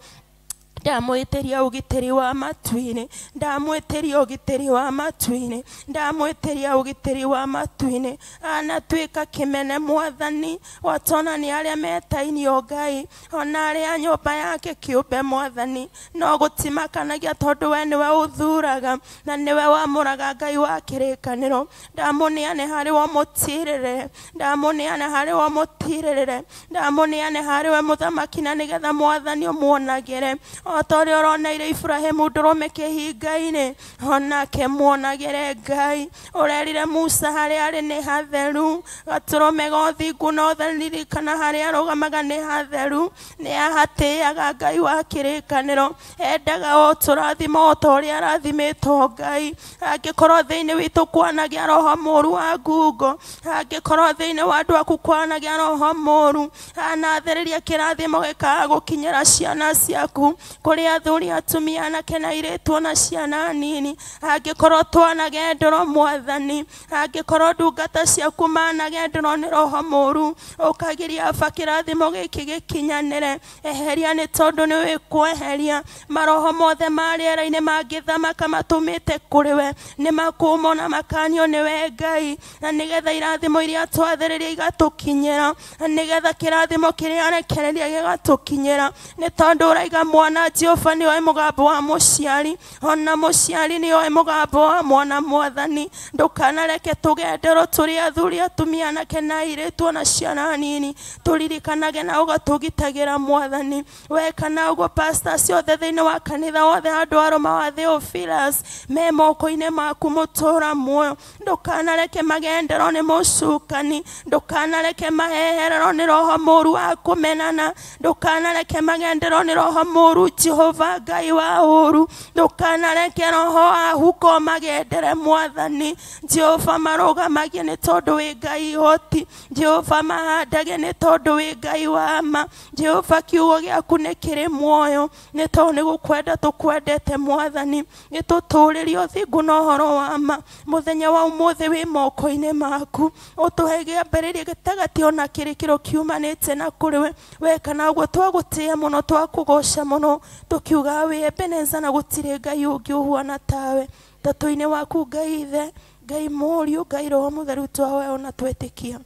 ndamwĩtĩria ũgitĩri wa matu-inĩ ndamwĩtĩria ũgitĩri wa matu-inĩ ndamwĩtĩria ũgitĩri wa matu-inĩ anatuĩka kĩmene mwathani watona nĩ arĩa metainio Ngai ona arĩa nyũmba yake kĩũmbe mwathani no gũtimakanagia tondũ we nĩwe ũthuraga na nĩwe wamũraga Ngai wa kĩrĩkanĩro ndamũneane harĩ we mũtirĩrĩre ndamũneane harĩ we mũtirĩrĩre ndamũneane harĩ we mũthamaki na nĩgetha mwathani ũmuonagĩre o ta ũrĩa ũroneire Iburahĩmu ndũrũme kĩhinga-inĩ onake muonagĩre Ngai ũrerire Musa harĩa arĩ nĩ hatheru gatũrũme ga ũthingu na ũtheririkana harĩa arũgamaga nĩ hatheru nĩ ahatĩaga Ngai wa kĩrĩkanĩro endaga o tũrathimo o ta ũrĩa arathimĩtwo Ngai angĩkorwo thĩinĩ witũ kwanagĩa roho mũũru wa ngungo angĩkorwo thĩinĩ wa andũ aku kwanagĩa roho mũũru anathĩrĩria kĩrathimo gĩkaga gũkinyĩra ciana ciaku kũrĩ athuri atumia anake na airĩtu ona ciana nini angĩkorwo twanagendũrwo mwathani angĩkorwo ndungata ciaku managendũrwo nĩ roho mũũru ũkagiria baba kĩrathimo gĩkĩ gĩkinyanĩre eheria nĩ tondũ nĩ wĩkweheria maroho mothe ma rĩera-inĩ mangĩthamaka matũmĩte kũrĩ we nĩ makũmwo na makanio nĩwe Ngai na nĩgetha irathimo iria twathĩrĩria igatũkinyĩra na nĩgetha kĩrathimo kĩrĩa arekereria gĩgatũkinyĩra nĩ tondũ ũraiga mwana Jehova nĩ oĩ mũgambo wa mũciari, ona mũciari nĩ oĩ mũgambo wa mwana. Mwathani, ndũkanareke tũgenderwo tũrĩ athuri, atumia, anake na airĩtu, ona ciana nini. Tũririkanage na ũgatũgitagĩra Mwathani. Weka na ũguo pastors ciothe thĩinĩ wa kanitha wothe, andũ arũma wa Theophilus me moko-inĩ maku mũtũra muoyo. Ndũkanareke magenderwo nĩ mũcukani, ndũkanareke mahehererwo nĩ roho mũru wa kũmenana, ndũkanareke magenderwo nĩ roho mũru Jehova Ngai wa ũru, ndũkanareke roho wa huko magendere Mwathani. Jehova marũgamagie nĩ tondũ wĩ Ngai hoti, Jehova mahandage nĩ tondũ wĩ Ngai wa ma. Jehova kiugo gĩaku nĩ kĩrĩ muoyo, nĩ tondũ nĩ gũkwenda tũkwendete Mwathani. Gĩtũtũũrĩrie ũthingu na ũhoro wa ma. Mũthenya wa ũmũthĩ wĩ moko-inĩ maku, ũtũhe kĩambĩrĩria gĩtagatĩ ona kĩrĩkĩro kiumanĩte na kũrĩ we. Weka na ũguo twagũtĩĩa mũno, twakũgoca mũno, tũkiuga wĩ Ebeneza na gũtirĩ Ngai ũngĩ ũhuana tawe. Tatũ-inĩ waku Ngai Ithe, Ngai Mũriũ, Ngai Roho Mũtheru, twahoya ona twetĩkia.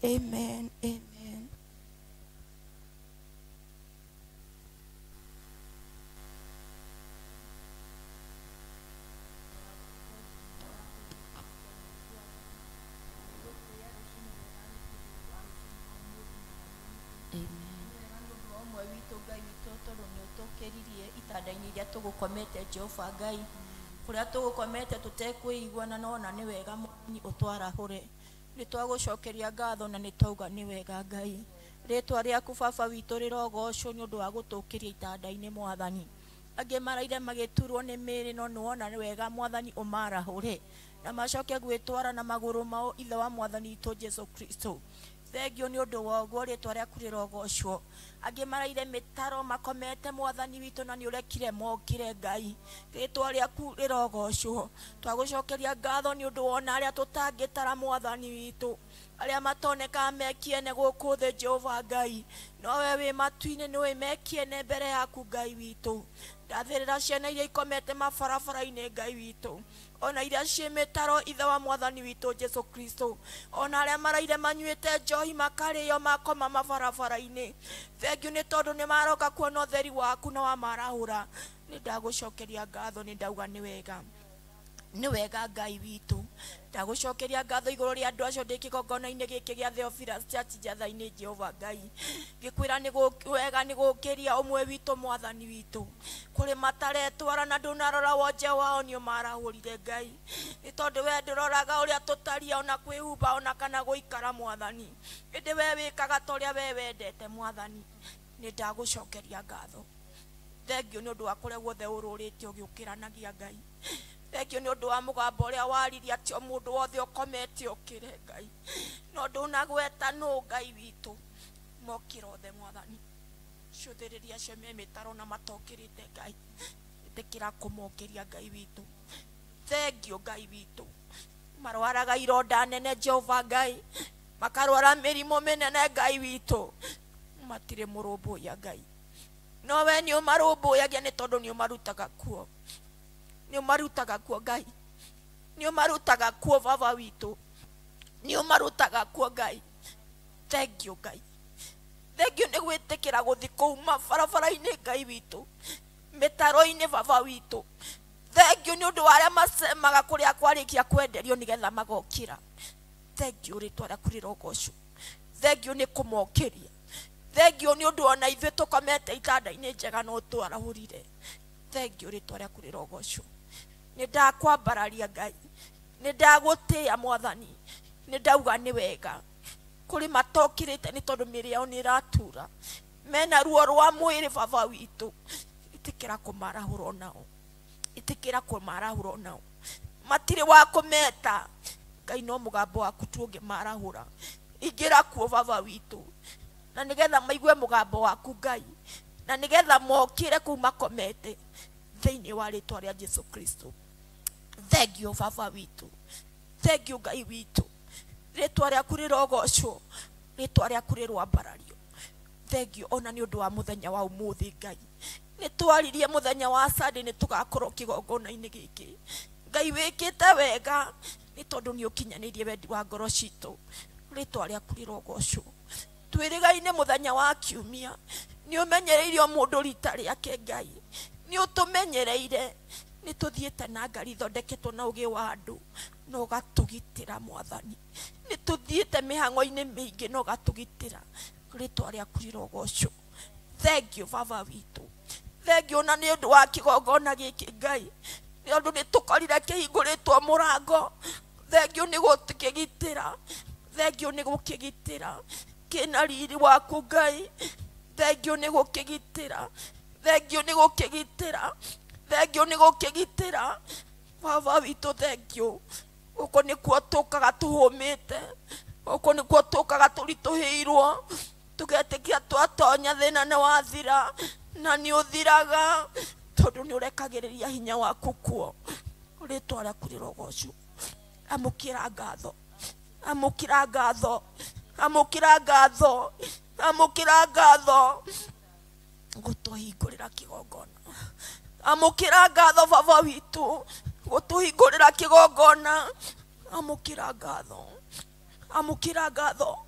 Amen, amen. Ũmwe witũ Ngai witũ tondũ nĩ ũtũkĩririe itanda-inĩ iria tũgũkomete Jehova Ngai, kũrĩa tũgũkomete tũtekwĩiguana, no ona nĩ wega Mwathani ũtwarahũre. Nĩ twagũcokeria ngatho na nĩ twauga nĩ wega Ngai. Rĩtwa rĩaku Baba witũ rĩrogocwo nĩ ũndũ wa gũtũkĩria itanda-inĩ Mwathani. Angĩ maraire magĩturwo nĩ mĩĩrĩ, no nĩwona nĩ wega Mwathani ũmarahũre na macoke gwĩtwara na magũrũ mao Ithe wa Mwathani witũ Jesu Kristo. Thengio nĩ ũndũ wa ũguo, rĩtwa rĩaku rĩrogocwo. Angĩ maraire mĩtaro makomete Mwathani witũ, na nĩ ũrekire mokĩre Ngai, rĩtwa rĩaku rĩrogocwo. Twagũcokeria ngatho nĩ ũndũ wona arĩa tũtangĩtara Mwathani witũ, arĩa matonekaga mekiene gũkũ thĩ Jehova Ngai, nowe wĩ matu-inĩ nĩũĩ mekiene mbere yaku Ngai witũ. Ndathĩrĩra ciana iria ikomete mabarabara-inĩ Ngai witũ, ona iria ciĩ mĩtaro Ithe wa Mwathani witũ Jesu Kristo, ona arĩa maraire manyuĩte njohi makarĩo makoma mabarabara-inĩ. Thengio nĩ tondũ nĩ maroka kuona ũtheri waku na wamarahũra. Nĩ ndagũcokeria ngatho, nĩ ndauga nĩ wega, nĩ wega Ngai witũ. Ndagũcokeria ngatho igũrũ rĩa andũ acio ndĩ kĩgongona-inĩ gĩkĩ gĩa Theophilus Church Njatha-inĩ Jehova Ngai, ngĩkwĩra nĩ wega nĩ gũkĩria ũmwe witũ Mwathani witũ. Kũrĩ mataretwara na ndũnarora wonje wao, nĩ ũmarahũrire Ngai, nĩ tondũ we ndũroraga ũrĩa tũtaria ona kwĩhumba ona kana gũikara Mwathani, ĩndĩ we wĩkaga ta ũrĩa we wendete Mwathani. Nĩ ndagũcokeria ngatho. Thengio nĩ ũndũ wa kũrĩa guothe ũrũrĩte ũgĩũkĩranagia Ngai. Thengio nĩ ũndũ wa mũgambo ũrĩa waririe atĩ o mũndũ wothe ũkomete ũkĩre Ngai, no ndũnagweta nũ Ngai witũ. Mokĩra othe Mwathani, cũthĩrĩria acio me mĩtaro na matokĩrĩte Ngai, ĩtĩkĩra kũmokĩria Ngai witũ. Thengio Ngai witũ, marwaraga ironda nene Jehova Ngai, makarwara mĩrimũ mĩnene Ngai witũ, matirĩ mũrũmbũiya Ngai, no we nĩ ũmarũmbũyagia nĩ tondũ nĩ ũmarutaga kuo, nĩ ũmarutaga kuo Ngai, nĩ ũmarutaga kuo Baba witũ, nĩ ũmarutaga kuo Ngai. Thengio Ngai, thengio nĩ gwĩtĩkĩra gũthiĩ kũu mabarabara-inĩ Ngai witũ, mĩtaro-inĩ Baba witũ. Thengio nĩ ũndũ wa arĩa macemaga kũrĩa kwarĩkia kwenderio nĩgetha magokĩra. Thengio rĩtwa rĩaku rĩrogocwo. Thengio nĩ kũmokĩria. Thengio nĩ ũndũ ona ithuĩ tũkomete itanda-inĩ njega no twarahũrire. Thengio rĩtwa rĩaku rĩrogocwo. Nĩ ndakwambararia Ngai, nĩ ndagũtĩĩa Mwathani, nĩ ndauga nĩ wega. Kũrĩ matokĩrĩte nĩ tondũ mĩĩrĩ yao nĩ ĩratura, mena ruo rwa mwĩrĩ Baba witũ, ĩtĩkĩra kũmarahũra onao, ĩtĩkĩra kũmarahũra onao. Matirĩ wa kũmeta Ngai, no mũgambo waku tu ũngĩmarahũra. Ingĩra kuo Baba witũ, na nĩgetha maigue mũgambo waku Ngai, na nĩgetha mokĩre kũu makomete thĩinĩ wa rĩtwa rĩa Jesu Kristo. Thengio Baba witũ, thengio Ngai witũ, rĩtwa rĩaku rĩrogocwo, rĩtwa rĩaku rĩroambarario. Thengio ona nĩ ũndũ wa mũthenya wa ũmũthĩ Ngai. Nĩ twaririe mũthenya wa Sunday nĩ tũgakorwo kĩgongona-inĩ gĩkĩ. Ngai wĩkĩte wega nĩ tondũ nĩ ũkinyanĩirie wendi wa ngoro citũ. Rĩtwa rĩaku rĩrogocwo. Twĩrĩgaine mũthenya wa kiumia Nĩ ũmenyereire o mũndũ rita rĩake Ngai. Nĩ ũtũmenyereire. Nĩ tũthiĩte na ngari ithondeketwo na ũgĩ wa andũ na ũgatũgitĩra Mwathani. Nĩ tũthiĩte mĩhang'o-inĩ mĩingĩ na ũgatũgitĩra. Rĩtwa rĩaku rĩrogocwo. Thank you Baba witũ. Thank you na nĩ ũndũ wa kĩgongona gĩkĩ Ngai. Nĩ ũndũ nĩ tũkorire kĩhingũrĩtwo mũrango. Thank you nĩ gũkĩgitĩra. Thank you nĩ gũkĩgitĩra. Kĩna riri waku Ngai. Thank you nĩ gũkĩgitĩra. Thank you nĩ gũkĩgitĩra. Thank you nĩ gũkĩgitĩra. Baba witũ thank you. Gũkũ nĩkuo tũkaga tũhũmĩte. Gũkũ nĩkuo tũkaga tũritũhĩirwo. Tũgetĩkia twatonya thĩna nĩ wathira. Na nĩ ũthiraga. Tondũ nĩ ũrekagĩrĩria hinya waku kuo. Rĩtwa rĩaku rĩrogocwo. Amũkĩra ngatho. Amũkĩra ngatho. Amũkĩra ngatho. Amũkĩra ngatho. Gũtũhingũrĩra kĩgongona. Amũkĩra ngatho Baba witũ. Gũtũhingũrĩra kĩgongona. Amũkĩra ngatho. Amũkĩra ngatho.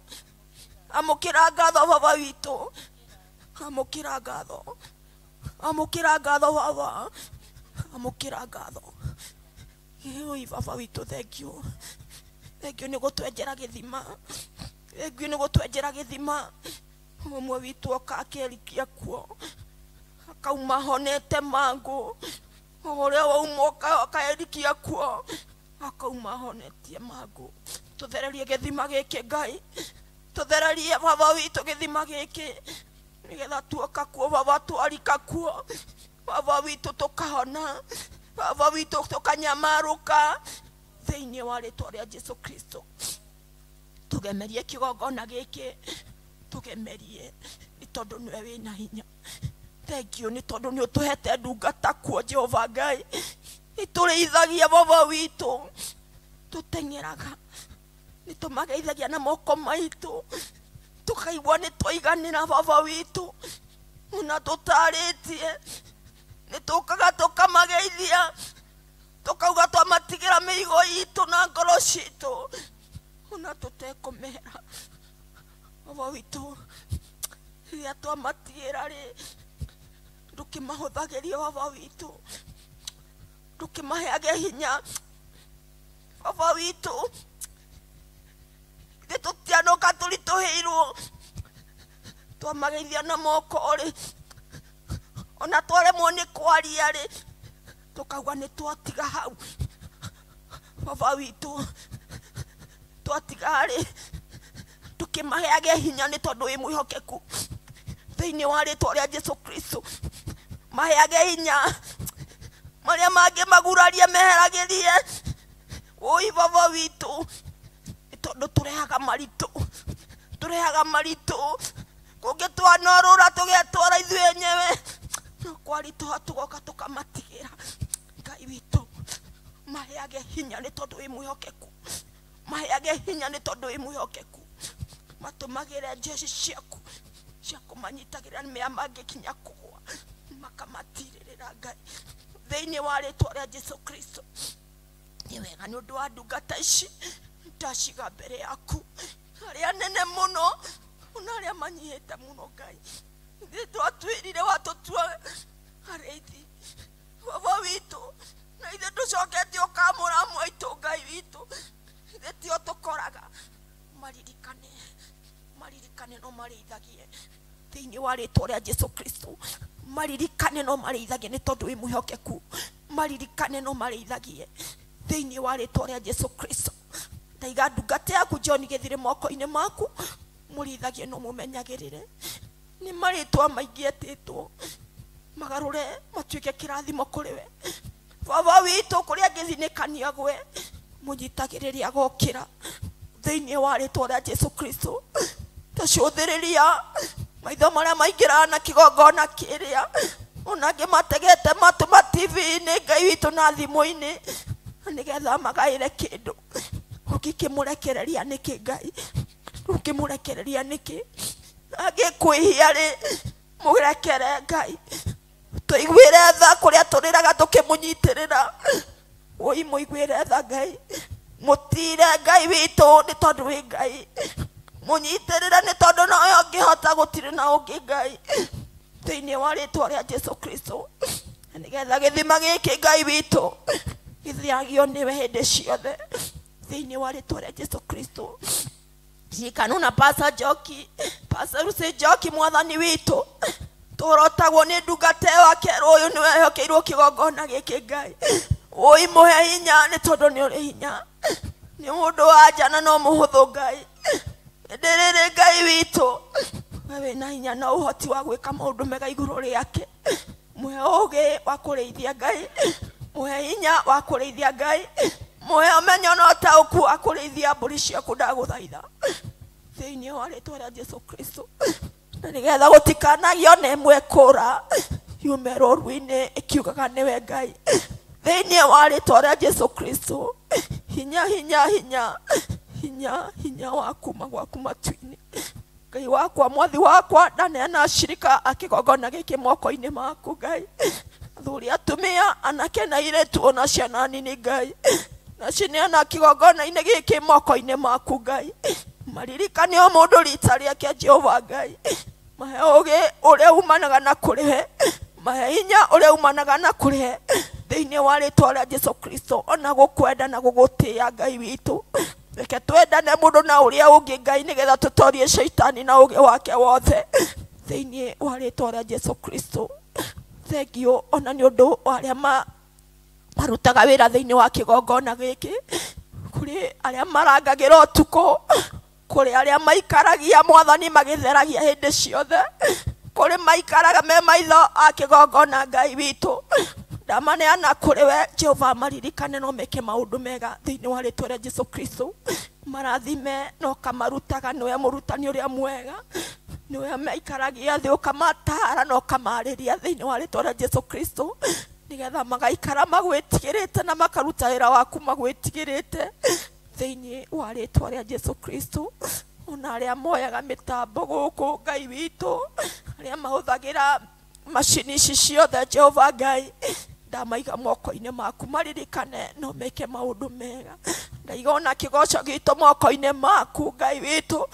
Amũkĩra ngatho Baba witũ. Amũkĩra ngatho. Amũkĩra ngatho Baba. Amũkĩra ngatho. Ĩĩ Baba witũ thank you. Thank you nĩ gũtwenjera gĩthima. Thank you nĩ gũtwenjera gĩthima. Ũmwe witũ oka akerikia kuo. Akauma honete mangũ. Ũrĩa wauma akerikia kuo. Akauma honetie mangũ. Tũthererie gĩthima gĩkĩ Ngai. Tũthererie Baba witũ gĩthima gĩkĩ. Nĩgetha tuoka kuo Baba twarika kuo. Baba witũ tũkahona. Baba witũ tũkanyamarũka. Thĩinĩ wa rĩtwa rĩa Jesu Kristo. Tũgemerie kĩgongona gĩkĩ. Tũgemerie nĩ tondũ nĩwe wĩna hinya. Thank you nĩ tondũ nĩ ũtũhete ndungata kuo Jehova Ngai. Nĩtũrĩithagia Baba witũ. Tũteng'eraga. Nĩ tũmageithagia na moko maitũ. Tũkaigua nĩ twaiganĩra Baba witũ. Ona tũtarĩtie. Nĩ tũkaga tũkamageithia. Tũkauga twamatigĩra mĩrigo itũ na ngoro citũ. Ona tũtekũmera. Baba witũ rĩrĩa twamatigĩra rĩ ndũkĩmahũthagĩrie Baba witũ. Ndũkĩmaheage hinya. Baba witũ ithuĩ tũtianoka tũritũhĩirwo. Twamageithia na moko rĩ ona twaremwo nĩ kwaria rĩ tũkauga nĩ twatiga hau. Baba witũ twatiga rĩ ndũkĩmaheage hinya nĩ tondũ wĩ mwĩhokeku. Thĩinĩ wa rĩtwa rĩa Jesu Kristo maheage hinya. Marĩa mangĩ magurarie meheragĩrie. Oi Baba witũ nĩ tondũ tũrehaga maritũ. Tũrehaga maritũ. Kũngĩ twanorũra tũgetwara ithuĩ enyewe. No kwaritũha tũgoka tũkamatigĩra. Ngai witũ maheage hinya nĩ tondũ wĩ mwĩhokeku. Maheage hinya nĩ tondũ wĩ mwĩhokeku. Matũmagĩre jeshi ciaku cia kũmanyitagĩrĩra mĩa mangĩkinya kũgũa makamatirĩrĩra Ngai. Thĩinĩ wa rĩtwa rĩa Jesu Kristo. Nĩ wega nĩ ũndũ wa ndungata ici ndaciga mbere yaku. Arĩa nene mũno ona arĩa manyihĩte mũno Ngai. Ithuĩ twatwĩrire watũtua arĩithi Baba witũ na ithuĩ tũcokete ũkamũra mwaitũ Ngai witũ. Ithuĩ tio tũkoraga. Maririkane. Maririkane no marĩithagie. Thĩinĩ wa rĩtwa rĩa Jesu Kristo. Maririkane no marĩithagie nĩ tondũ wĩ mwĩhokeku. Maririkane no marĩithagie. Thĩinĩ wa rĩtwa rĩa Jesu Kristo. Ndaiga ndungata yaku John gĩthire moko-inĩ maku. Mũrĩithagie no mũmenyagĩrĩre. Nĩ marĩtwa maingĩ etĩtwo. Magarũre matuĩke kĩrathimo kũrĩ we. Baba witũ kũrĩa angĩthinĩkania gwe. Mũnyitagĩrĩria agokĩra. Thĩinĩ wa rĩtwa rĩa Jesu Kristo. Tacũthĩrĩria maitho marĩa maingĩraga na kĩgongona kĩrĩa. Ona angĩ mategete matũ ma TV-inĩ Ngai witũ na thimũ-inĩ. Nĩgetha magaĩre kĩndũ. Ũngĩkĩmũrekereria nĩkĩ Ngai? Ũngĩmũrekereria nĩkĩ? Angĩkwĩhia rĩ mũrekere Ngai. Tũiguĩre tha kũrĩa tũrĩraga tũkĩmũnyitĩrĩra. Oi mũiguĩre tha Ngai. Mũtire Ngai witũ nĩ tondũ wĩ Ngai. Mũnyitĩrĩre nĩ tondũ nowe ũngĩhota gũtirĩ na ũngĩ Ngai. Thĩinĩ wa rĩtwa rĩa Jesu Kristo nĩgetha gĩthima gĩkĩ Ngai witũ gĩthiagio nĩwe hĩndĩ ciothe thĩinĩ wa rĩtwa rĩa Jesu Kristo. Kanuna Pasa Njoki, Pasa Lucy Njoki mwathani witũ tũrotagwo nĩ ndungata ĩyo akerwo ũyũ nĩwe ehokeirwo kĩgongona gĩkĩ Ngai. Ũi mũhe hinya nĩ tondũ nĩ ũrĩ hinya, nĩ mũndũ wa nja na no mũhũthũ Ngai. Ĩndĩ rĩrĩ Ngai witũ we wĩna hinya na ũhoti wa gwĩka maũndũ mega igũrũ rĩake. Mũhe ũũgĩ wa kũrĩithia Ngai, mũhe hinya wa kũrĩithia Ngai, mũhe ũmenyo na ũtaũku wa kũrĩithia mbũri ciaku ndagũthaitha thĩinĩ wa rĩtwa rĩa Jesu Kristo. Na nĩgetha gũtikanagio na ĩmwe kũra yume rũru-inĩ ĩkiugaga nĩwe Ngai thĩinĩ wa rĩtwa rĩa Jesu Kristo. Hinya hinya hinya hinya hinya wa kuma gwaku matu-inĩ Ngai wakwa mwathi wakwa ndaneana ashirika akĩgongona gĩkĩ moko-inĩ maku Ngai. Athuri atumia anake na airĩtu ona ciana nini Ngai nacineana kĩgongona-inĩ gĩkĩ moko-inĩ maku Ngai. Maririkane o mũndũ rita rĩake Jehova Ngai. Mahe ũũgĩ ũrĩa umanaga na kũrĩhe, mahe hinya ũrĩa umanaga na kũrĩhe thĩinĩ wa rĩtwa rĩa Jesu Kristo, ona gũkwenda na gũgũtĩĩa Ngai witũ. Reke twendane mũndũ na ũrĩa ũngĩ Ngai nĩgetha tũtorie caitani na ũũgĩ wake wothe thĩinĩ wa rĩtwa rĩa Jesu Kristo. Thengiũ ona nĩ ũndũ wa arĩa marutaga wĩra thĩinĩ wa kĩgongona gĩkĩ, kũrĩ arĩa marangagĩra ũtukũ, kũrĩ arĩa maikaragia mwathani magĩtheragia hĩndĩ ciothe, kũrĩ maikaraga me maitho a kĩgongona Ngai witũ. Ndamaneana kũrĩ we Jehova, maririkane no meke maũndũ mega thĩinĩ wa rĩtwa rĩa Jesu Kristo. Marathime na ũkamarutaga, nĩwe mũrutani ũrĩa mwega, nĩwe maikaragia thĩ ũkamatara na ũkamarĩria thĩinĩ wa rĩtwa rĩa Jesu Kristo, nĩgetha magaikara magwĩtigĩrĩte na makaruta wĩra waku magwĩtigĩrĩte thĩinĩ wa rĩtwa rĩa Jesu Kristo. Ona arĩa moyaga mĩtambo gũkũ Ngai witũ, arĩa mahũthagĩra macini ici ciothe Jehova Ngai, ndamaiga moko-inĩ maku, maririkane no meke maũndũ mega. Ndaiga ona kĩgoco gitũ moko-inĩ maku Ngai witũ,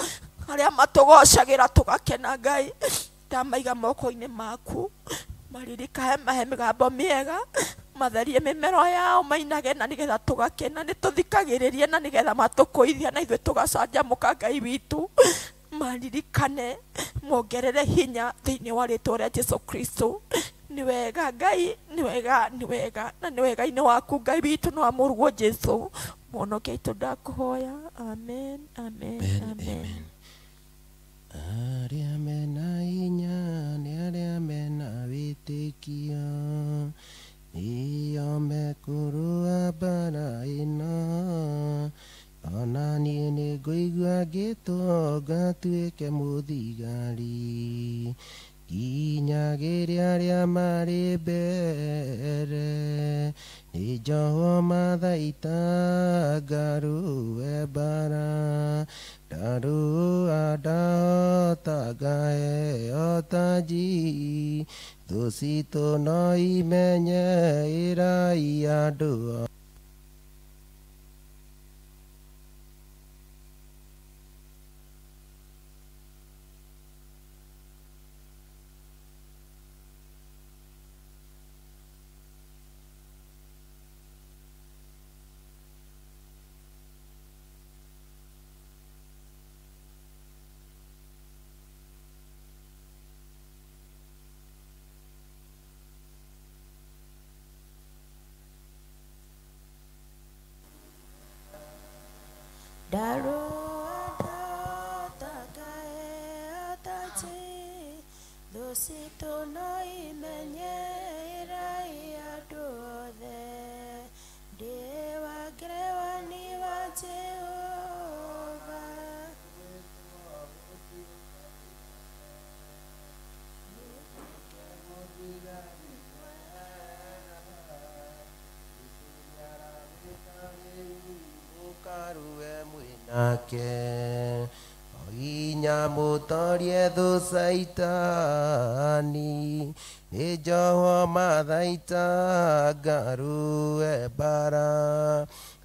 arĩa matũgocagĩra tũgakena Ngai, ndamaiga moko-inĩ maku, maririkane mahe mĩgambo mĩega, matherie mĩmero yao mainage na nĩgetha tũgakena, nĩ tũthikagĩrĩrie na nĩgetha matũkũithia na ithuĩ tũgacanjamũka Ngai witũ. Maririkane mongerere hinya thĩinĩ wa rĩtwa rĩa Jesu Kristo. Nĩ wega Ngai, nĩ wega, nĩ wega, na nĩ wega-inĩ waku Ngai witũ na wa mũrũguo Jesu mũhonokia witũ ndakũhoya. Amen, amen, amen. Arĩa mena hinya nĩ arĩa mena wĩtĩkio, nĩo mekũrũa mbara ĩno. Ona niĩ nĩngũigua ngĩtwo ngatuĩke mũthigari, nginyagĩre arĩa marĩ mbere. Nĩ njohwo mathaita ngarũe mbara, ndarũa ndahota ngaheo taji. Thũ citũ no imenye ĩrai andũ nake oinya mũtorie thũ caitani nĩ njohwo mathaita ngarũe mbara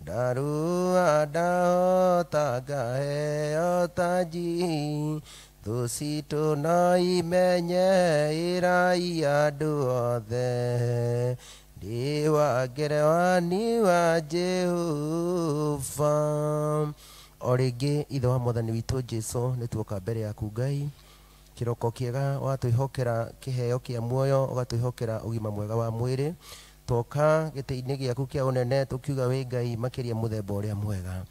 ndarũa ndahota ngaheo taji. Thũ citũ no imenye ĩrai andũ othe ndĩ wa ngerewani wa Jehova. O rĩngĩ ithe wa mwathani witũ Jesu nĩ tuoka mbere yaku Ngai kĩroko kĩega watwĩhokera kĩheo kĩa muoyo ũgatwĩhokera ũgima mwega wa mwĩrĩ twoka gĩtĩ-inĩ gĩaku kĩa ũnene tũkiuga wĩ Ngai makĩria mũthemba ũrĩa mwega.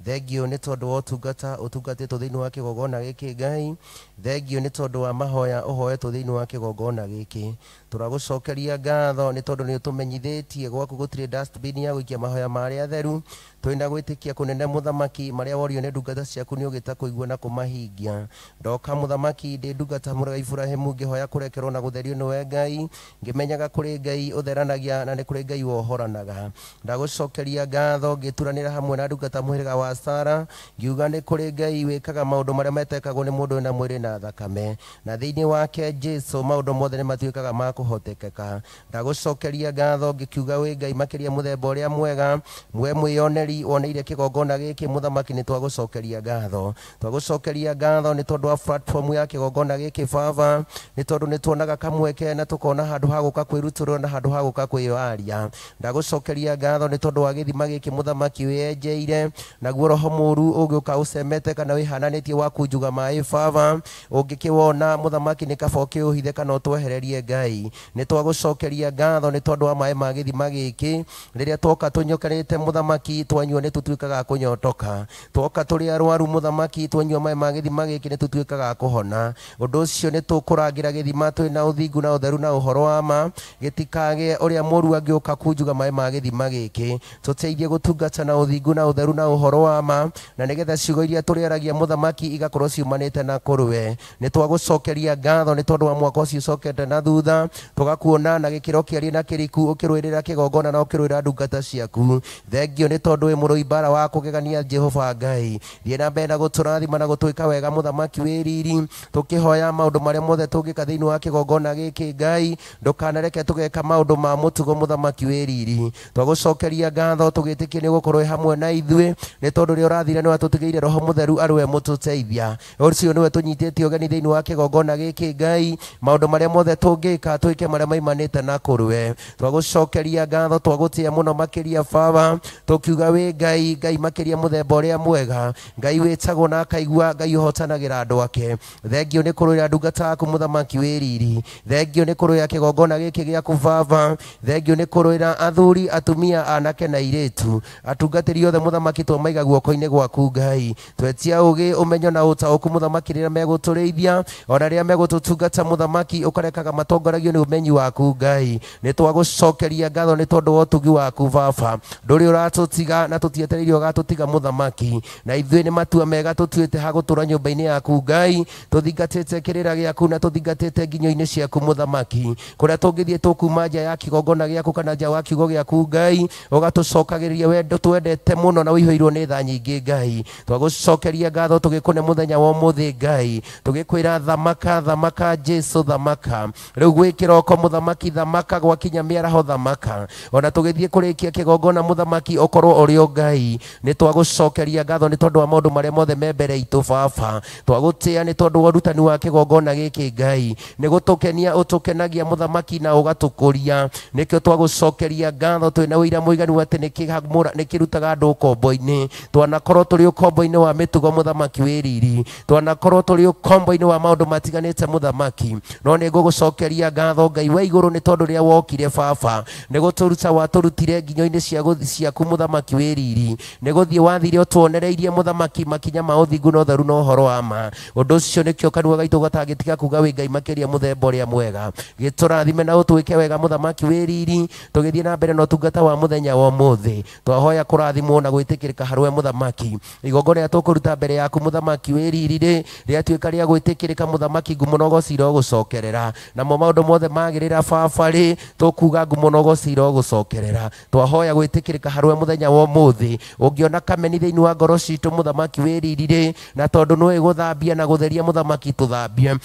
Thengio nĩ tondũ wa ũtungata ũtungatĩtwo thĩinĩ wa kĩgongona gĩkĩ Ngai. Thengio nĩ tondũ wa mahoya ũhoetwo thĩinĩ wa kĩgongona gĩkĩ. Tũragũcokeria ngatho nĩ tondũ nĩ ũtũmenyithĩtie gwaku gũtirĩ dustbin ya gũikia mahoya ma arĩa atheru. Twĩna gwĩtĩkia kũnene mũthamaki marĩa worio nĩ ndungata ciaku nĩ ũgĩta kũigua na kũmahingia. Ndoka mũthamaki ndĩ ndungata mũrega Iburahĩmu ngĩhoya kũrekerwo na gũtherio nĩwe Ngai, ngĩmenyaga kũrĩ Ngai ũtheranagia na nĩ kũrĩ Ngai wohoranaga. Ndagũcokeria ngatho ngĩturanĩra hamwe na ndungata mũhĩrĩga wa Sara ngiuga nĩ kũrĩ Ngai wĩkaga maũndũ marĩa metekagwo nĩ mũndũ wĩna mwĩrĩ na thakame, na thĩinĩ wake Jesu maũndũ mothe nĩ matuĩkaga ma kũhotekeka. Ndagũcokeria ngatho ngĩkiuga wĩ Ngai makĩria mũthemba ũrĩa mwega, mwe mwĩyoneri woneire kĩgongona gĩkĩ mũthamaki nĩ twagũcokeria ngatho. Twagũcokeria ngatho nĩ tondũ wa platform ya kĩgongona gĩkĩ baba, nĩ tondũ nĩ tuonaga kamweke na tũkona handũ ha gũka kwĩrutũrũra na handũ ha gũka kwĩyaria. Ndagũcokeria ngatho nĩ tondũ wa gĩthima gĩkĩ mũthamaki wĩenjeire, naguo roho mũru ũngĩũka ũcemete kana wĩhananĩtie wa kunjuga maĩ baba, ũngĩkĩwona mũthamaki nĩ kaba ũkĩũhithe kana ũtwehererie Ngai. Nĩ twagũcokeria ngatho nĩ tondũ wa maĩ ma gĩthima gĩkĩ, rĩrĩa twoka tũnyokerete mũthamaki twanyua nĩ tũtuĩkaga kũnyotoka, twoka tũrĩ arwaru mũthamaki twanyua maĩ ma gĩthima gĩkĩ nĩ tũtuĩkaga kũhona. Ũndũ ũcio nĩ tũkũrangĩra gĩthima twĩna ũthingu na ũtheru na ũhoro wa ma, gĩtikagĩe ũrĩa mũru angĩũka kunjuga maĩ ma gĩthima gĩkĩ. Tũteithie gũtungata na ũthingu na ũtheru na ũhoro wa ma, na nĩgetha ciugo iria tũrĩaragia mũthamaki igakorwo ciumanĩte na kũrĩwe. Nĩ twagũcokeria ngatho nĩ tondũ wa mwaka ũcio ũcokete na thutha, tũgakuona na gĩkĩro kĩarie na kĩriku ũkĩrũĩrĩra kĩgongona na ũkĩrũĩra ndungata ciaku. Thengio nĩ tondũ wĩ mũrũi mbara wa kũgegania Jehova Ngai. Thiĩ na mbere na gũtũrathima na gũtwĩka wega mũthamaki wĩ riri, tũkĩhoya maũndũ marĩa mothe tũngĩka thĩinĩ wa kĩgongona gĩkĩ Ngai, ndũkanareke tũgeka maũndũ ma mũtugo mũthamaki wĩ riri. Twagũcokeria ngatho tũgĩtĩkia nĩ gũkorwo wĩ hamwe na ithuĩ, nĩ tondũ rĩrĩa ũrathire nĩ watũtigĩire roho mũtheru arĩwe mũtũteithia. Ũcio nĩwe tũnyitĩte ũgeni thĩinĩ wa kĩgongona gĩkĩ Ngai, maũndũ marĩa mothe tũngĩka twĩke marĩa maimanĩte na kũrĩwe. Twagũcokeria ngatho twagũtĩa mũno makĩria baba, tũkiuga wĩ Ngai, Ngai makĩria mũthemba ũrĩa mwega, Ngai wĩtagwo na akaigua, Ngai ũhotanagĩra andũ ake. Thengio nĩ kũrũĩra ndungata yaku mũthamaki wĩ riri, thengio nĩ kũrũĩra kĩgongona gĩkĩ gĩaku baba, thengio nĩ kũrũĩra athuri, atumia, anake na airĩtu, atungatĩri othe mũthamaki twamaiga guoko-inĩ gwaku Ngai. Twetia ũgĩ, ũmenyo na ũtaũku mũthamaki rĩrĩa megũtũrĩithia, ona rĩrĩa megũtũtungata mũthamaki ũkarekaga matongoragio nĩ ũmenyi waku Ngai. Nĩ twagũcokeria ngatho nĩ tondũ wa ũtugi waku baba, ndũrĩ ũratũtiga na tũtietereire ũgatũtiga mũthamaki, na ithuĩ nĩ matua mega tũtuĩte ha gũtũra nyũmba-inĩ yaku Ngai, tũthingatĩte kĩrĩra gĩaku na tũthingatĩte nginyo-inĩ ciaku mũthamaki. Kũrĩa tũngĩthiĩ tũkuma nja ya kĩgongona gĩaku kana nja wa kiugo gĩaku Ngai, ũgatũcokagĩrĩria wendo twendete mũno na ũihũirwo nĩ tha nyingĩ Ngai. Twagũcokeria ngatho tũgĩkũne mũthenya wa ũmũthĩ Ngai, tũgĩkwĩra thamaka, thamaka Jesu thamaka, rĩu gwĩ kĩroko mũthamaki thamaka, gwakinya mĩaraho thamaka, ona tũgĩthiĩ kũrĩkia kĩgongona mũthamaki ũkorwo ũrĩ o Ngai. Nĩ twagũcokeria ngatho nĩ tondũ wa maũndũ marĩa mothe me mbere itũ baba, twagũtĩa nĩ tondũ wa ũrutani wa kĩgongona gĩkĩ Ngai, nĩ gũtũkenia ũtũkenagia mũthamaki na ũgatũkũria. Nĩkĩo twagũcokeria ngatho twĩna ũira mũiganu atĩ nĩ kĩrutaga andũ ũkombo-inĩ. Twanakorwo tũrĩ ũkombo-inĩ wa mĩtugo mũthamaki wĩ riri, twanakorwo tũrĩ ũkombo-inĩ wa maũndũ matiganĩte mũthamaki, no nĩ ngũgũcokeria ngatho Ngai wa igũrũ nĩ tondũ rĩrĩa wokire baba nĩ gũtũruta watũrutire nginyo-inĩ ciaku mũthamaki wĩ riri, nĩ gũthiĩ wathire ũtuonereirie mũthamaki makinya ma ũthingu na ũtheru na ũhoro wa ma. Ũndũ ũcio nĩkĩo kanua gaitũ gatangĩtiga kuga wĩ Ngai makĩria mũthemba ũrĩa mwega. Gĩtũrathime na ũtwĩke wega mũthamaki wĩ riri, tũgĩthiĩ na mbere na ũtungata wa mũthenya wa ũmũthĩ. Twahoya kũrathimwo na gwĩtĩkĩrĩka harĩwe mũthamaki. Igongona rĩrĩa tũkũruta mbere yaku mũthamaki wĩ riri rĩ, rĩatuĩka rĩa gwĩtĩkĩrĩka mũthamaki, ngumo na ũgoci irogũcokerera, namo maũndũ mothe magĩrĩra baba rĩ, tũkuga ngumo na ũgoci irogũcokerera. Twahoya gwĩtĩkĩrĩka harĩwe mũthenya wa ũmũthĩ. Ũngĩona kameni thĩinĩ wa ngoro citũ mũthamaki wĩ riri rĩ, na tondũ nĩũĩ gũthambia na gũtheria mũthamaki, tũthambie.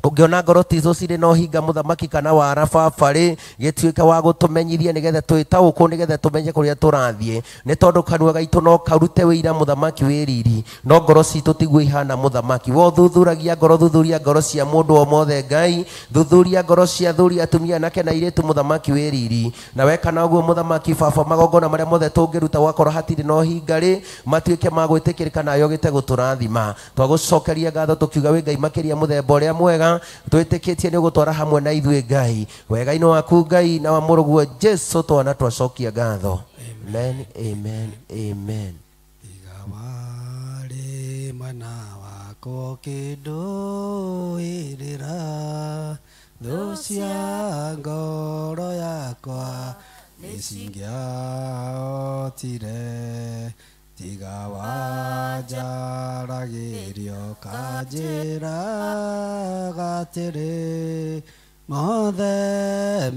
Ũngĩona ngoro tizo cirĩ na ũhinga mũthamaki kana wara baba rĩ, gĩtuĩke wa gũtũmenyithia nĩgetha twĩtaũkwo, nĩgetha tũmenye kũrĩa tũrathiĩ, nĩ tondũ kanua gaitũ no karute wĩira mũthamaki wĩ riri, no ngoro citũ tiguo ihana mũthamaki. Wo thuthuragia ngoro, thuthuria ngoro cia mũndũ o mothe Ngai, thuthuria ngoro cia athuri, atumia, anake na airĩtu mũthamaki wĩ riri. Na weka na ũguo mũthamaki baba, magongona marĩa mothe tũngĩruta gwakorwo hatirĩ na ũhinga rĩ, matuĩke ma gwĩtĩkĩrĩka nayo gĩte gũtũrathima. Twagũcokeria ngatho tũkiuga wĩ Ngai makĩria mũthemba ũrĩa mwega, twĩtĩkĩtie nĩ ũgũtwara hamwe na ithuĩ Ngai, wega-inĩ waku Ngai na wa mũrũguo Jesu twana twacokia ngatho. Amen, amen, amen. Tiga warĩ mwena wakwa ũkĩndũĩrĩra, thũ cia ngoro yakwa nĩcingĩahotire. Tiga wanjaragĩrio kanjĩraga atĩrĩ, mothe